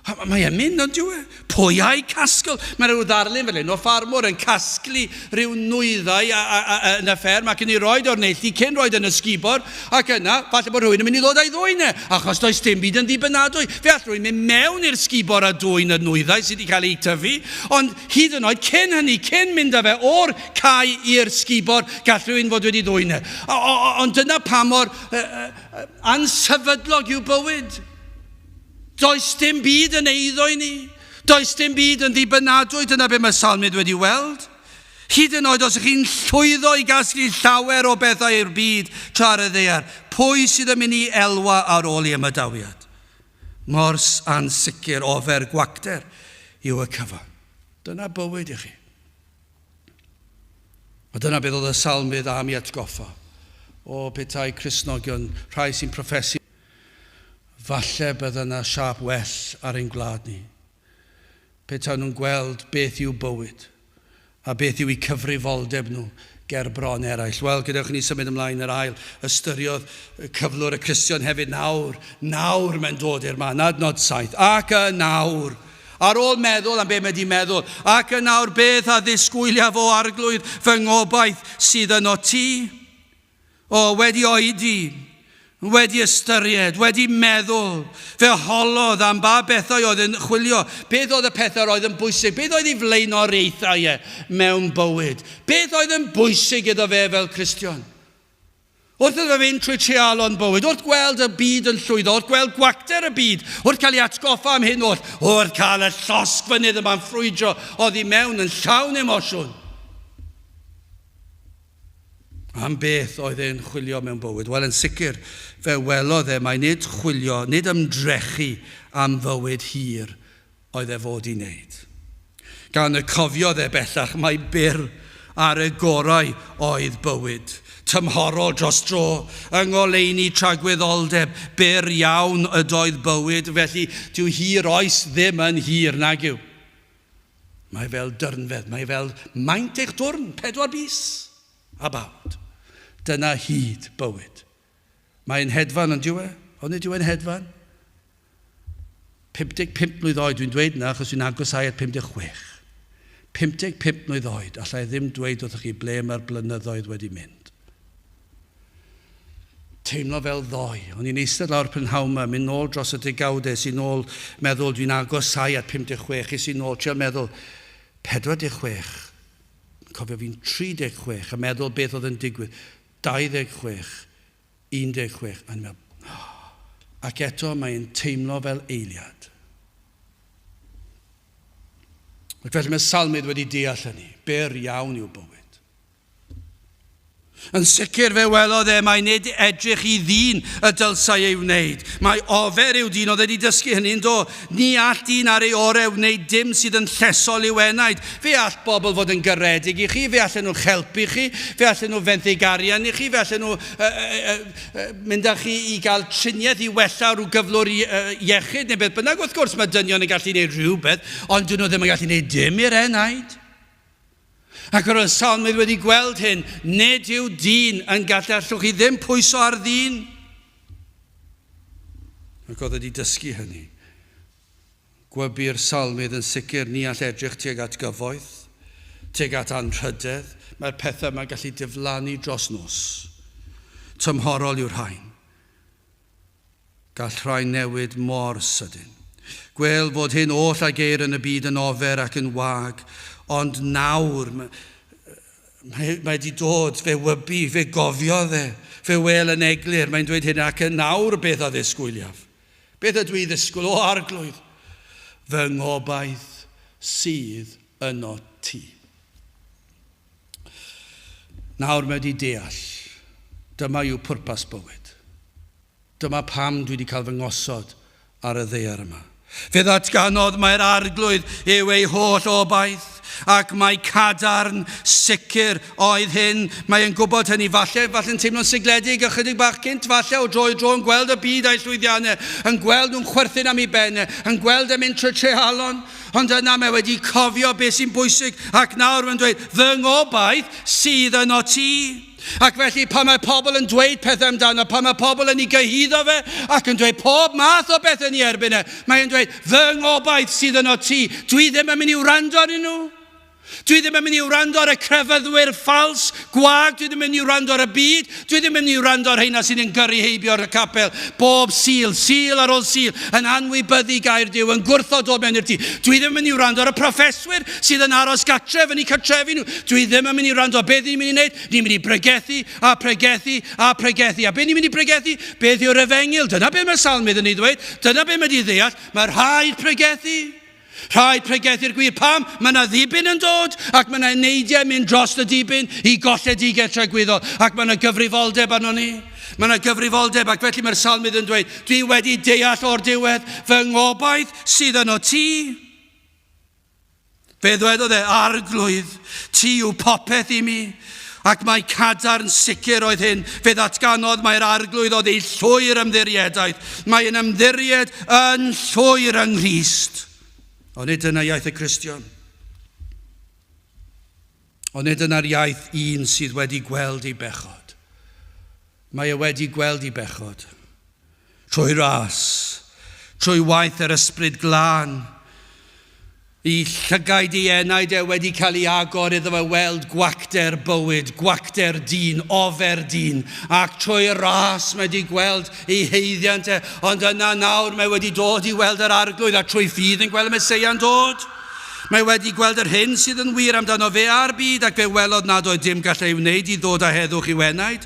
Mae e'n mynd, ond dyw e? Pwy a'i casgl? Mae rhyw ddarlun fel hyn o ffarmwr yn casglu rhyw nwyddau a, a, a, a, yn y fferm ac yn ei roed o'r neilltu cyn roed yn y sgubor ac yna, falle bod rhywun yn mynd i ddod a'i ddwyn e, achos does dim byd yn ddibynadwy. Fe all rhywun mynd mewn i'r sgubor a dwyn y nwyddau sydd wedi cael eu tyfu, ond hyd yn oed cyn hynny, cyn mynd â fe o'r cae i'r sgubor, gall rhywun fod wedi ddwyn e. Ond dyna pa mor ansefydlog yw bywyd. Does dim byd yn eiddo i ni. Does dim byd yn ddibynadwy, dyna be mae Salmydd wedi weld. Hyd yn oed os ych chi'n llwyddo i gasglu llawer o bethau i'r byd tra ar y ddaear, pwy sydd yn mynd i elwa ar ôl i ymadawiad? Mor ansicr, ofer, gwacter yw y cyfan. Dyna bywyd i chi. A dyna beth oedd y salmydd am i atgoffa. O, petai Cristnogion, rhai sy'n proffesu, falle bydda yna siâp well ar ein gwlad ni. Petai nhw'n gweld beth yw bywyd a beth yw eu cyfrifoldeb nhw ger bron eraill. Wel, gadewch i ni symud ymlaen yr ail. Ystyriodd cyflwr y Cristion hefyd nawr. Nawr mae'n dod i'r man. Adnod 7. Ac y nawr. Ar ôl meddwl am be mae di meddwl, ac yn awr beth a ddisgwyliaf o arglwydd fy ngobaith sydd yno ti? O, wedi oedi, Wedi ystyried, wedi meddwl, fe holodd am ba bethau oedd yn chwilio, beth oedd y pethau oedd yn bwysig, beth oedd ei flaenoriaethau e mewn bywyd, beth oedd yn bwysig iddo fe fel Cristion. Wrth iddo fe fynd trwy treialon bywyd, wrth gweld y byd yn llwyddo, wrth gweld gwacter y byd, wrth cael ei atgoffa am hyn oll, wrth cael y llosgfynydd yma'n ffrwydro oddi mewn yn llawn emosiwn. Am beth oedd e'n chwilio mewn bywyd? Wel, yn sicr, fe welodd e mai nid chwilio, nid ymdrechu am fywyd hir oedd e fod i wneud. Gan y cofiodd e bellach mai byr ar y gorau oedd bywyd, tymhorol dros dro, yng ngoleuni tragwyddoldeb, byr iawn ydoedd bywyd, felly dyw hir oes ddim yn hir, nag yw? Mae fel dyrnfedd, mae fel maint eich dwrn, pedwar bys a bawd. Dyna hyd bywyd. Mae'n hedfan, ond yw e? Ond nid yw e'n hedfan? 55 mlwydd oed, dwi'n dweud yna achos dwi'n agosau at 56. 55 mlwydd oed, allai ddim dweud wrthych chi ble mae'r blynyddoedd wedi mynd. Teimlo fel ddoe. O'n i'n eistedd lawr prynhawn 'ma, mynd nôl dros y degawdau, es i nôl meddwl, dwi'n agosáu at 56, es i nôl, trial meddwl, 46, cofio fi'n 36, a meddwl beth oedd yn digwydd, 26, 16, a ni'n meddwl, oh. Ac eto mae'n teimlo fel eiliad. Ac felly mae Salmydd wedi deall hynny, byr iawn yw bywyd. Yn sicr fe welodd e mai nid edrych i ddyn y dylsai ei wneud. Mae ofer yw dyn, oedd wedi dysgu hynny'n do. Ni all dyn ar ei orau wneud dim sydd yn llesol i'w enaid. Fe all bobl fod yn garedig i chi, fe allan nhw helpu chi, fe allan nhw fenthyg arian i chi, fe allan nhw uh, uh, uh, mynd â chi i gael triniaeth i wella rhyw gyflwr iechyd neu beth bynnag. Wrth gwrs mae dynion yn gallu gwneud rhywbeth, ond dyn nhw ddim yn gallu gwneud dim i'r enaid. Ac yr oedd Salmydd wedi gweld hyn, nid yw dyn yn gallu, allwch chi ddim pwyso ar ddyn. Ac oedd wedi dysgu hynny. Gwybu'r salmydd yn sicr ni all edrych tuag at gyfoeth, tuag at anrhydedd, mae'r pethau yma'n gallu diflannu dros nos. Tymhorol yw'r rhain. Gall rhai newid mor sydyn. Gwêl fod hyn oll a geir yn y byd yn ofer ac yn wag, ond nawr mae, mae, mae wedi dod, fe wybu, fe gofiodd e, fe wêl yn eglur, mae'n dweud hyn, ac yn nawr beth a ddisgwyliaf? Beth ydw i ddisgwyl, o arglwydd? Fy ngobaith sydd yno ti. Nawr mae wedi deall, dyma yw pwrpas bywyd. Dyma pam dwi wedi cael fy ngosod ar y ddaear yma. Fe ddatganodd mai'r Arglwydd yw ei holl obaith, ac mai cadarn, sicr oedd hyn. Mae e'n gwybod hynny, falle, falle'n teimlo'n sigledig ychydig bach cynt, falle o dro i dro yn gweld y byd a'i llwyddiannau, yn gweld nhw'n chwerthin am ei ben e, yn gweld e'n mynd trwy treialon, ond yna mae wedi cofio beth sy'n bwysig, ac nawr mae'n dweud, fy ngobaith sydd yno ti. Ac felly pan mae pobl yn dweud pethau amdano, pan mae pobl yn ei gyhuddo fe ac yn dweud pob math o bethau yn ei erbyn e, mae'n dweud, fy ngobaith sydd yno ti, dwi ddim yn mynd i wrando arnyn nhw. Dwi ddim yn mynd i wrando ar y crefyddwyr ffals, gwag, dwi ddim yn mynd i wrando ar y byd, dwi ddim yn mynd i wrando ar rheina sydd yn gyrru heibio ar y capel bob Sul, Sul ar ôl Sul, yn anwybyddu gair Duw, yn gwrthod dod mewn i'r tŷ. Dwi ddim yn mynd i wrando ar y proffeswyr sydd yn aros gartref yn eu cartrefi nhw. Dwi ddim yn mynd i wrando. Beth ni'n mynd i wneud? Ni'n mynd i bregethu a pregethu a pregethu. A beth ni'n mynd i pregethu? Beth yw'r efengyl? Dyna beth mae'r salmydd yn ei ddweud. Dyna beth mae wedi ddeall. Mae rhaid pregethu. Rhaid pregethu'r gwir. Pam? Mae yna ddibyn yn dod ac mae yna eneidiau mynd dros y dibyn i golledigaeth tragwyddol ac mae yna gyfrifoldeb arno ni. Mae yna gyfrifoldeb ac felly mae'r salmydd yn dweud, dwi wedi deall o'r diwedd fy ngobaith sydd yno ti. Fe ddwedodd e, Arglwydd, ti yw popeth i mi. Ac mae cadarn sicr oedd hyn. Fe ddatganodd mai'r Arglwydd oedd ei llwyr ymddiriedaeth. Mae yn ymddiried yn llwyr yng Nghrist. Ond nid dyna iaith y Cristion. Ond nid dyna'r iaith un sydd wedi gweld ei bechod. Mae e wedi gweld ei bechod. Trwy ras, trwy waith yr Ysbryd Glân. I llygaid ei enaid e wedi cael ei agor iddo fe weld gwacter bywyd, gwacter dyn, ofer dyn, ac trwy ras mae wedi gweld ei haeddiant e, ond yna nawr mae wedi dod i weld yr Arglwydd a trwy ffydd yn gweld y Meseia'n dod. Mae wedi gweld yr hyn sydd yn wir amdano fe a'r byd ac fe welodd nad oedd dim gallai ei wneud i ddod â heddwch i'w enaid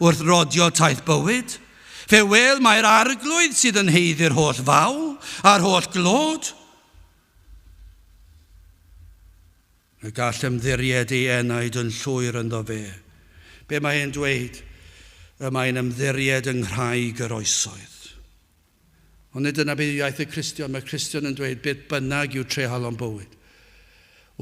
wrth rodio taith bywyd. Fe wel mai'r Arglwydd sydd yn haeddu'r holl fawl a'r holl glod. Y gall ymddiried ei enaid yn llwyr ynddo fe. Be mae e'n dweud? Y mae'n ymddiried yng nghraig yr oesoedd. Ond nid dyna beth yw iaith y Cristion. Mae'r Cristion yn dweud beth bynnag yw treialon bywyd.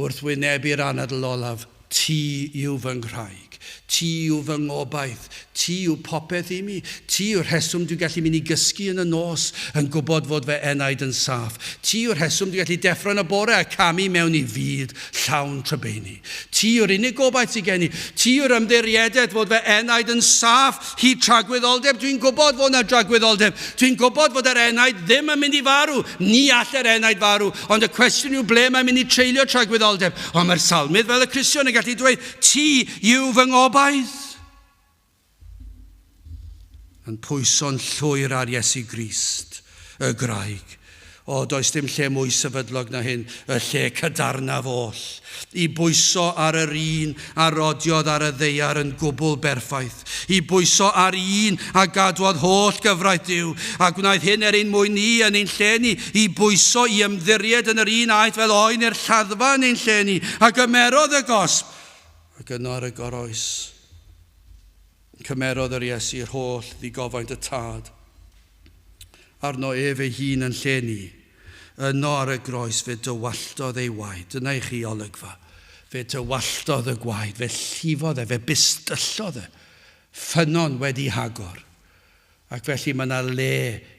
Wrth wynebu'r anadl olaf, ti yw fy nghraig. Ti yw fy ngobaith. Ti yw popeth i mi. Ti yw'r rheswm dwi'n gallu mynd i gysgu yn y nos yn gwybod fod fy enaid yn saff. Ti yw'r rheswm dwi'n gallu deffro yn y bore a camu mewn i fyd llawn trybeini. Ti yw'r unig gobaith sydd gen i. Ti yw'r ymddiriedaeth fod fy enaid yn saff hyd tragwyddoldeb. Dwi'n gwybod fod yna dragwyddoldeb. Dwi'n gwybod fod yr enaid ddim yn mynd i farw. Ni all yr enaid farw. Ond y cwestiwn yw ble mae'n mynd i treulio tragwyddoldeb. Ond mae'r salmydd fel y Cristion yn gallu dweud, ti yw fy ngobaith. Yn pwyso'n llwyr ar Iesu Grist, y graig. O, does dim lle mwy sefydlog na hyn, y lle cadarnaf oll. I bwyso ar yr un a rodiodd ar y ddaear yn gwbl berffaith. I bwyso ar un a gadwodd holl gyfraith Duw, a gwnaeth hyn er ein mwyn ni yn ein lle ni. I bwyso i ymddiried yn yr un aeth fel oen i'r lladdfa yn ein lle ni, a gymerodd y gosb, ac yno ar y goroes. Cymerodd yr Iesu yr holl ddigofaint y Tad arno ef ei hun yn lle ni. Yno ar y groes fe dywalltodd ei waed. Dyna i chi olygfa. Fe dywalltodd y gwaed, fe llifodd e, fe bistyllodd e. Ffynnon wedi hagor. Ac felly mae yna le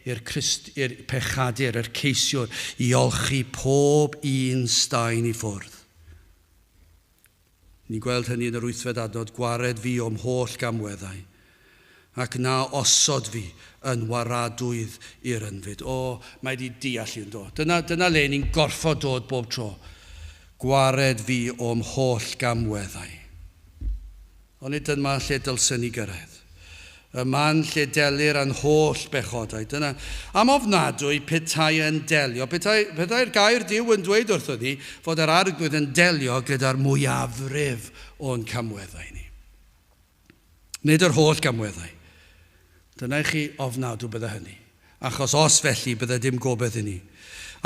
i'r Crist, i'r pechadur, yr ceisiwr, i olchi pob un staen i ffwrdd. Ni'n gweld hynny yn yr wythfed adnod, Gwared fi o'm holl gamweddau, ac na osod fi yn waradwydd i'r ynfyd. O, mae 'di deall i, yndo? Dyna, dyna le ni'n gorfod dod bob tro. Gwared fi o'm holl gamweddau. Onid dyma lle dylsen ni gyrraedd? Y man lle delir â'n holl bechodau. Dyna, am ofnadwy petai yn delio, petai, petai'r gair Duw yn dweud wrthon ni fod yr Arglwydd yn delio gyda'r mwyafrif o'n camweddau ni. Nid yr holl gamweddau. Dyna i chi ofnadw bydde hynny. Achos os felly, bydde dim gobaith i ni.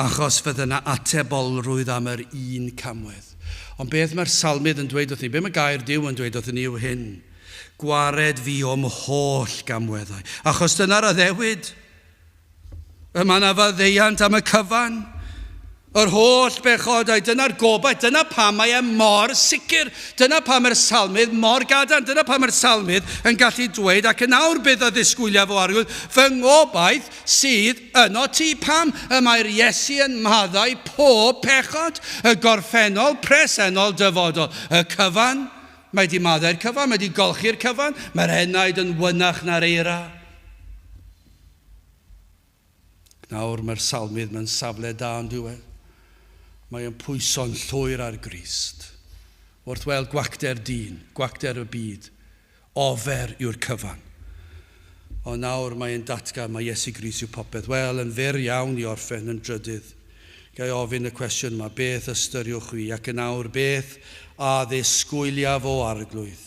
Achos fydde 'na atebolrwydd am yr un camwedd. Ond beth mae'r salmydd yn dweud wrth ni, beth mae gair Duw yn dweud wrthyn ni yw hyn, Gwared fi o'm holl gamweddau. Achos dyna'r addewid. Y mae 'na faddeuant am y cyfan. Yr holl bechodau, dyna'r gobaith, dyna pam mae e mor sicr, dyna pam mae'r salmydd mor gadarn, dyna pam mae'r salmydd yn gallu dweud, ac yn awr beth a ddisgwyliaf o Arglwydd, fy ngobaith sydd yno ti. Pam y mae'r Iesu yn maddau pob pechod, y gorffennol, presennol, dyfodol, y cyfan. Mae di maddau'r cyfan, mae di golchi'r cyfan, mae'r enaid yn wynach na'r eira. Nawr mae'r salmydd mewn safle da yn diwedd. Mae yn pwyso'n llwyr ar Grist. Wrth weld gwacter dyn, gwacter y byd, ofer yw'r cyfan. Ond nawr mae e'n datgan mae Iesu Grist yw popeth. Wel, yn fyr iawn i orffen yn drydydd. Ga i ofyn y cwestiwn yma, beth ystyriwch chwi, ac yn awr beth a ddisgwyliaf o Arglwydd?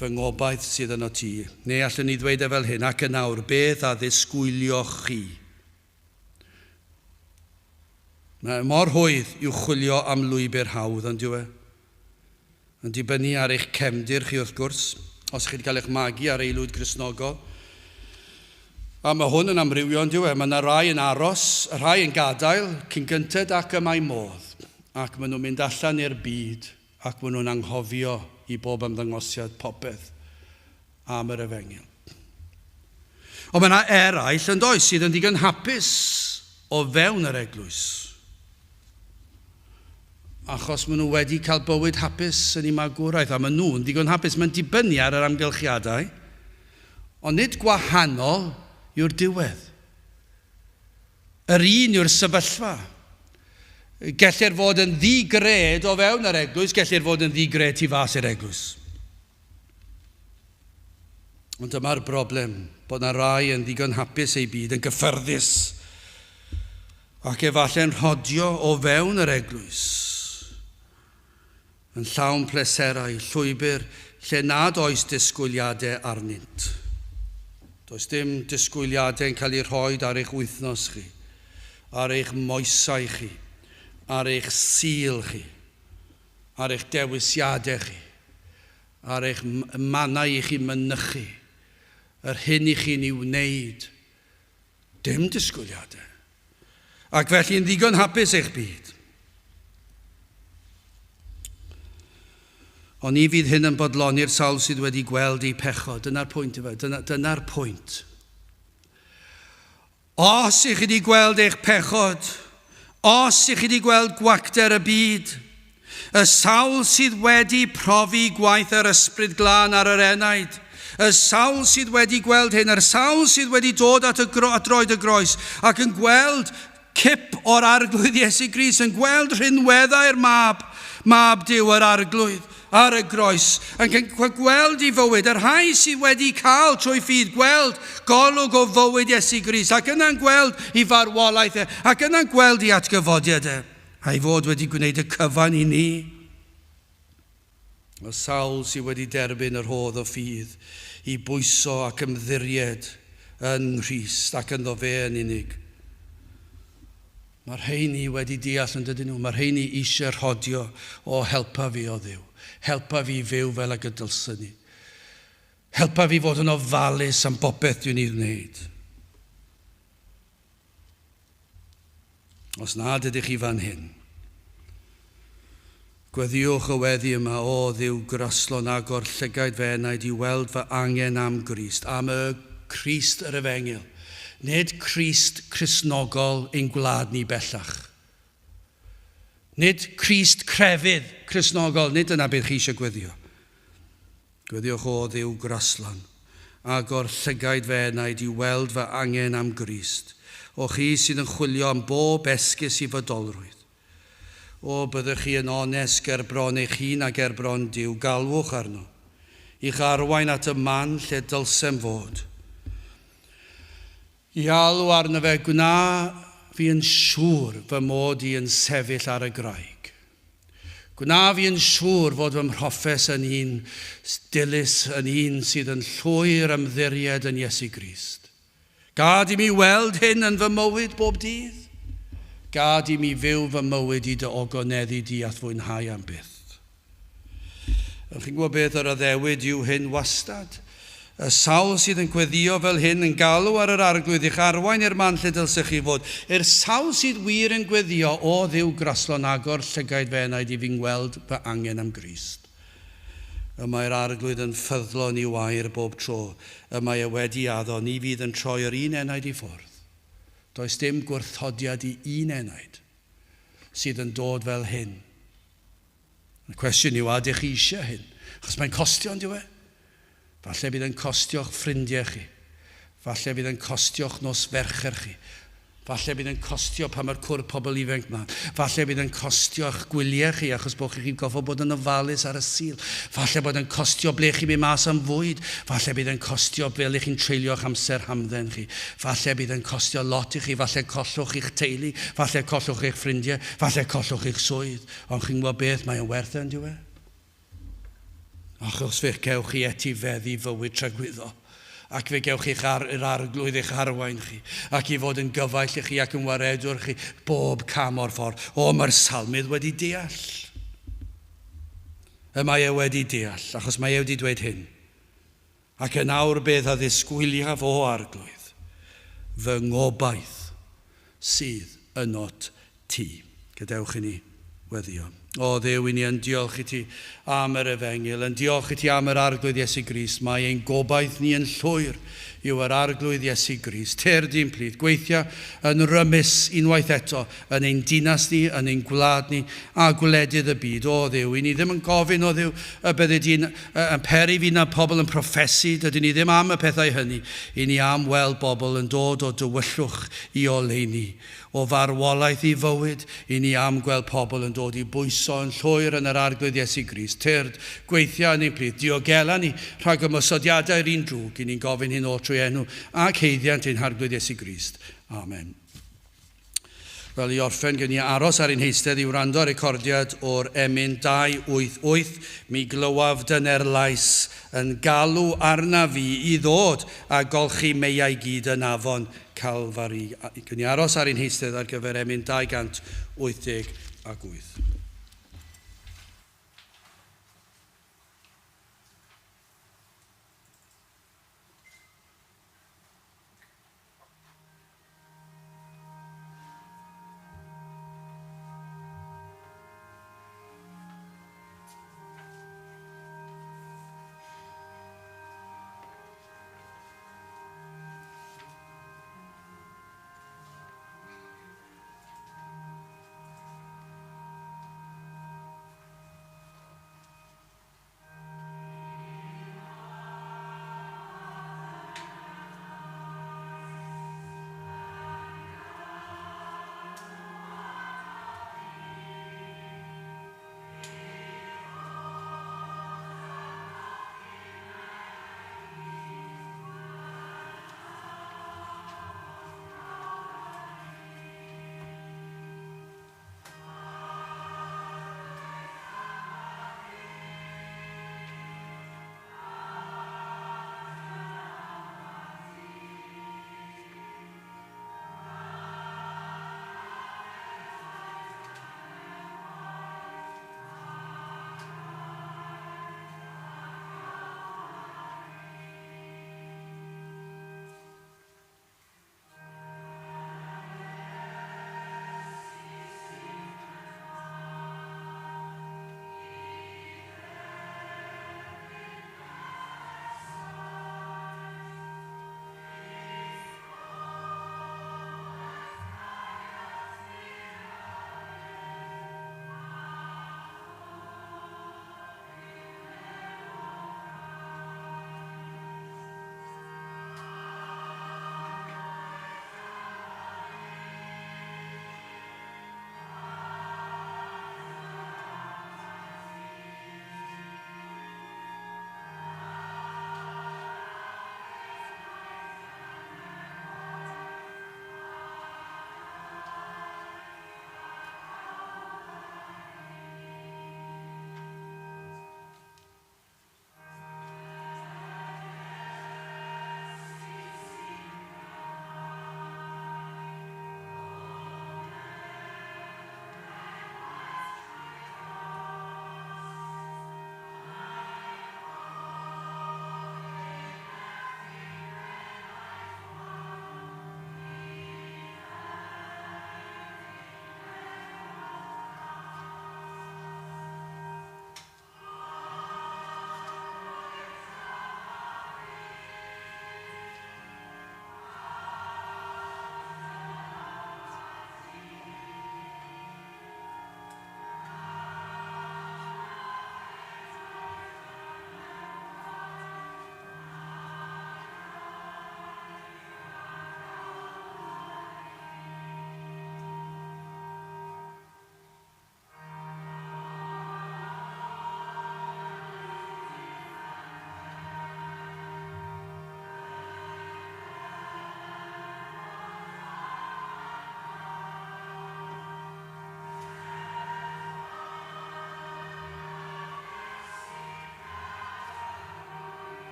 Fy ngobaith sydd ynot ti. Neu allwn ni ddweud e fel hyn, ac yn awr, beth a ddisgwylioch chi? Mae mor rhwydd i'w chwilio am lwybr hawdd, ond yw e? Yn dibynnu ar eich cefndir chi, wrth gwrs, os chi wedi cael eich magu ar aelwyd Gristnogol. A mae hwn yn amrywio, ond yw e? Mae yna rai yn aros, rhai yn gadael, cyn gynted ac y mae modd, ac maen nhw'n mynd allan i'r byd ac maen nhw'n anghofio i bob ymddangosiad popeth am yr efengyl. Ond mae yna eraill yn does sydd yn ddigon hapus o fewn yr eglwys. Achos maen nhw wedi cael bywyd hapus yn eu magwraeth a maen nhw'n ddigon hapus. Mae'n dibynnu ar yr amgylchiadau, ond nid gwahanol yw'r diwedd. Yr un yw'r sefyllfa. Gellir fod yn ddi-gred o fewn yr eglwys, gellir fod yn ddi-gred tu fas i'r eglwys. Ond dyma'r broblem, bod na rai yn ddigon hapus eu byd, yn gyffyrddus, ac efallai'n rhodio o fewn yr eglwys, yn llawn pleserau, llwybr lle nad oes disgwyliadau arnynt. Does dim disgwyliadau yn cael eu rhoi ar eich wythnos chi, ar eich moesau chi, ar eich Sul chi, ar eich dewisiadau chi, ar eich mannau i chi mynychu, yr hyn i chi'n ei wneud. Dim disgwyliadau. Ac felly yn ddigon hapus eich byd. Ond ni fydd hyn yn bodloni'r sawl sydd wedi gweld eu pechod. Dyna'r pwynt yma. Dyna'r pwynt. Os ych chi wedi gweld eich pechod, os ych chi wedi gweld gwacter y byd, y sawl sydd wedi profi gwaith yr Ysbryd Glân ar yr enaid, y sawl sydd wedi gweld hyn, yr sawl sydd wedi dod at, y at droed y groes ac yn gweld cip o'r Arglwydd Iesu Grist, yn gweld rhinweddau'r mab, mab Duw yr Arglwydd ar y groes, yn gweld i fywyd, y rhai sydd wedi cael trwy ffydd, gweld golwg o fywyd Iesu Grist, ac yna'n gweld i farwolaeth e, ac yna'n gweld i atgyfodiad e, a'i fod wedi gwneud y cyfan i ni. Y sawl sydd wedi derbyn y rhodd o ffydd i bwyso ac ymddiried yn Nghrist ac ynddo fe yn unig. Mae'r rheini wedi deall yn dydyn nhw. Mae'r rheini eisiau rhodio o helpa fi o Dduw. Helpa fi fyw fel ag y dylswn ni. Helpa fi fod yn ofalus am bopeth dwi'n ei wneud. Os nad ydych chi fan hyn, gweddïwch y weddi yma, o Dduw graslon agor llygaid fy enaid i weld fy angen am Grist, am y Crist yr Efengyl. Nid Crist Cristnogol ein gwlad ni bellach. Nid Crist crefydd Cristnogol, nid dyna beth chi eisiau gweddio. Gweddiwch o Dduw graslon, agor llygaid fy enaid i weld fy angen am Grist, o chi sydd yn chwilio am bob esgus i fodolrwydd. O, byddwch chi yn onest ger bron eich hun a ger bron Duw, galwch arno, i'ch arwain at y man lle dylsem fod. I alw arno fe, gwna fi yn siŵr fy mod i yn sefyll ar y graig. Gwna fi yn siŵr fod fy mhroffes yn un dilys, yn un sydd yn llwyr ymddiried yn Iesu Grist. Gad i mi weld hyn yn fy mywyd bob dydd. Gad i mi fyw fy mywyd i dy ogoneddu di a'th fwynhau am byth. Chi'n gwybod beth yr addewid yw hyn wastad? Y sawl sydd yn gweddio fel hyn yn galw ar yr Arglwydd i'ch arwain i'r man lle dylsech chi fod. I'r sawl sydd wir yn gweddio, o Dduw graslon agor llygaid fy enaid i fi ngweld fy angen am Grist. Y mae'r Arglwydd yn ffyddlon i'w air bob tro. Y mae e wedi addo, ni fydd yn troi yr un enaid i ffwrdd. Does dim gwrthodiad i un enaid sydd yn dod fel hyn. Y cwestiwn yw, a ydych chi eisiau hyn? Achos mae'n costio, on'd yw e? Falle bydd yn costio'ch ffrindiau chi. Falle bydd yn costio'ch nos Fercher chi. Falle bydd yn costio pan mae'r cwrdd pobl ifanc yma. Falle bydd yn costio'ch gwyliau chi achos bod chi'n gorfod bod yn ofalus ar y Sul. Falle bod yn costio ble chi'n mynd mas am fwyd. Falle bydd yn costio fel ych chi'n treulio'ch amser hamdden chi. Falle bydd yn costio lot i chi. Falle collwch eich teulu. Falle collwch eich ffrindiau. Falle collwch eich swydd. Ond chi'n gwybod beth, mae o'n werth e, on'd yw e? Achos fe gewch chi etifeddu fywyd tragwyddol, ac fe gewch chi'ch ar, yr Arglwydd eich arwain chi, ac i fod yn gyfaill i chi ac yn waredwr chi bob cam o'r ffordd. O, mae'r salmydd wedi deall. Y mae e wedi deall, achos mae e wedi dweud hyn. Ac yn awr beth a ddisgwyliaf o Arglwydd, fy ngobaith sydd ynot ti. Gadewch i ni weddio. O Dduw, i ni yn diolch i ti am yr efengyl, yn diolch i ti am yr Arglwydd Iesu Grist. Mae ein gobaith ni yn llwyr yw yr Arglwydd Iesu Grist. Tyrd i'n plith, gweithio yn rymus unwaith eto yn ein dinas ni, yn ein gwlad ni a gwledydd y byd. O Dduw, i ni ddim yn gofyn, o Dduw, y byddi di'n yn peri fi na pobl yn proffesu, dydyn ni ddim am y pethau hynny. I ni am weld bobl yn dod o dywyllwch i oleuni, o farwolaeth i fywyd, i ni am gweld pobl yn dod i bwyso yn llwyr yn yr Arglwydd Iesu Grist. Tyrd, gweithio yn ein plith, diogela ni rhag ymosodiadau'r un drwg, i ni'n gofyn hyn oll trwy enw ac haeddiant ein Harglwydd Iesu Grist. Amen. Wel, i orffen, gen i aros ar ein heistedd i wrando ar recordiad o'r emyn 288, "Mi glywaf dyner lais yn galw arna fi i ddod a golchi meiau gyd yn afon Calfari." Gen i aros ar ein heistedd ar gyfer emyn 288.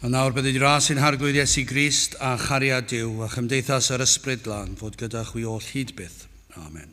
A nawr bydded i ras ein Harglwydd Iesu Grist a chariad Duw a chymdeithas yr Ysbryd Glân fod gyda chwi oll hyd byth. Amen.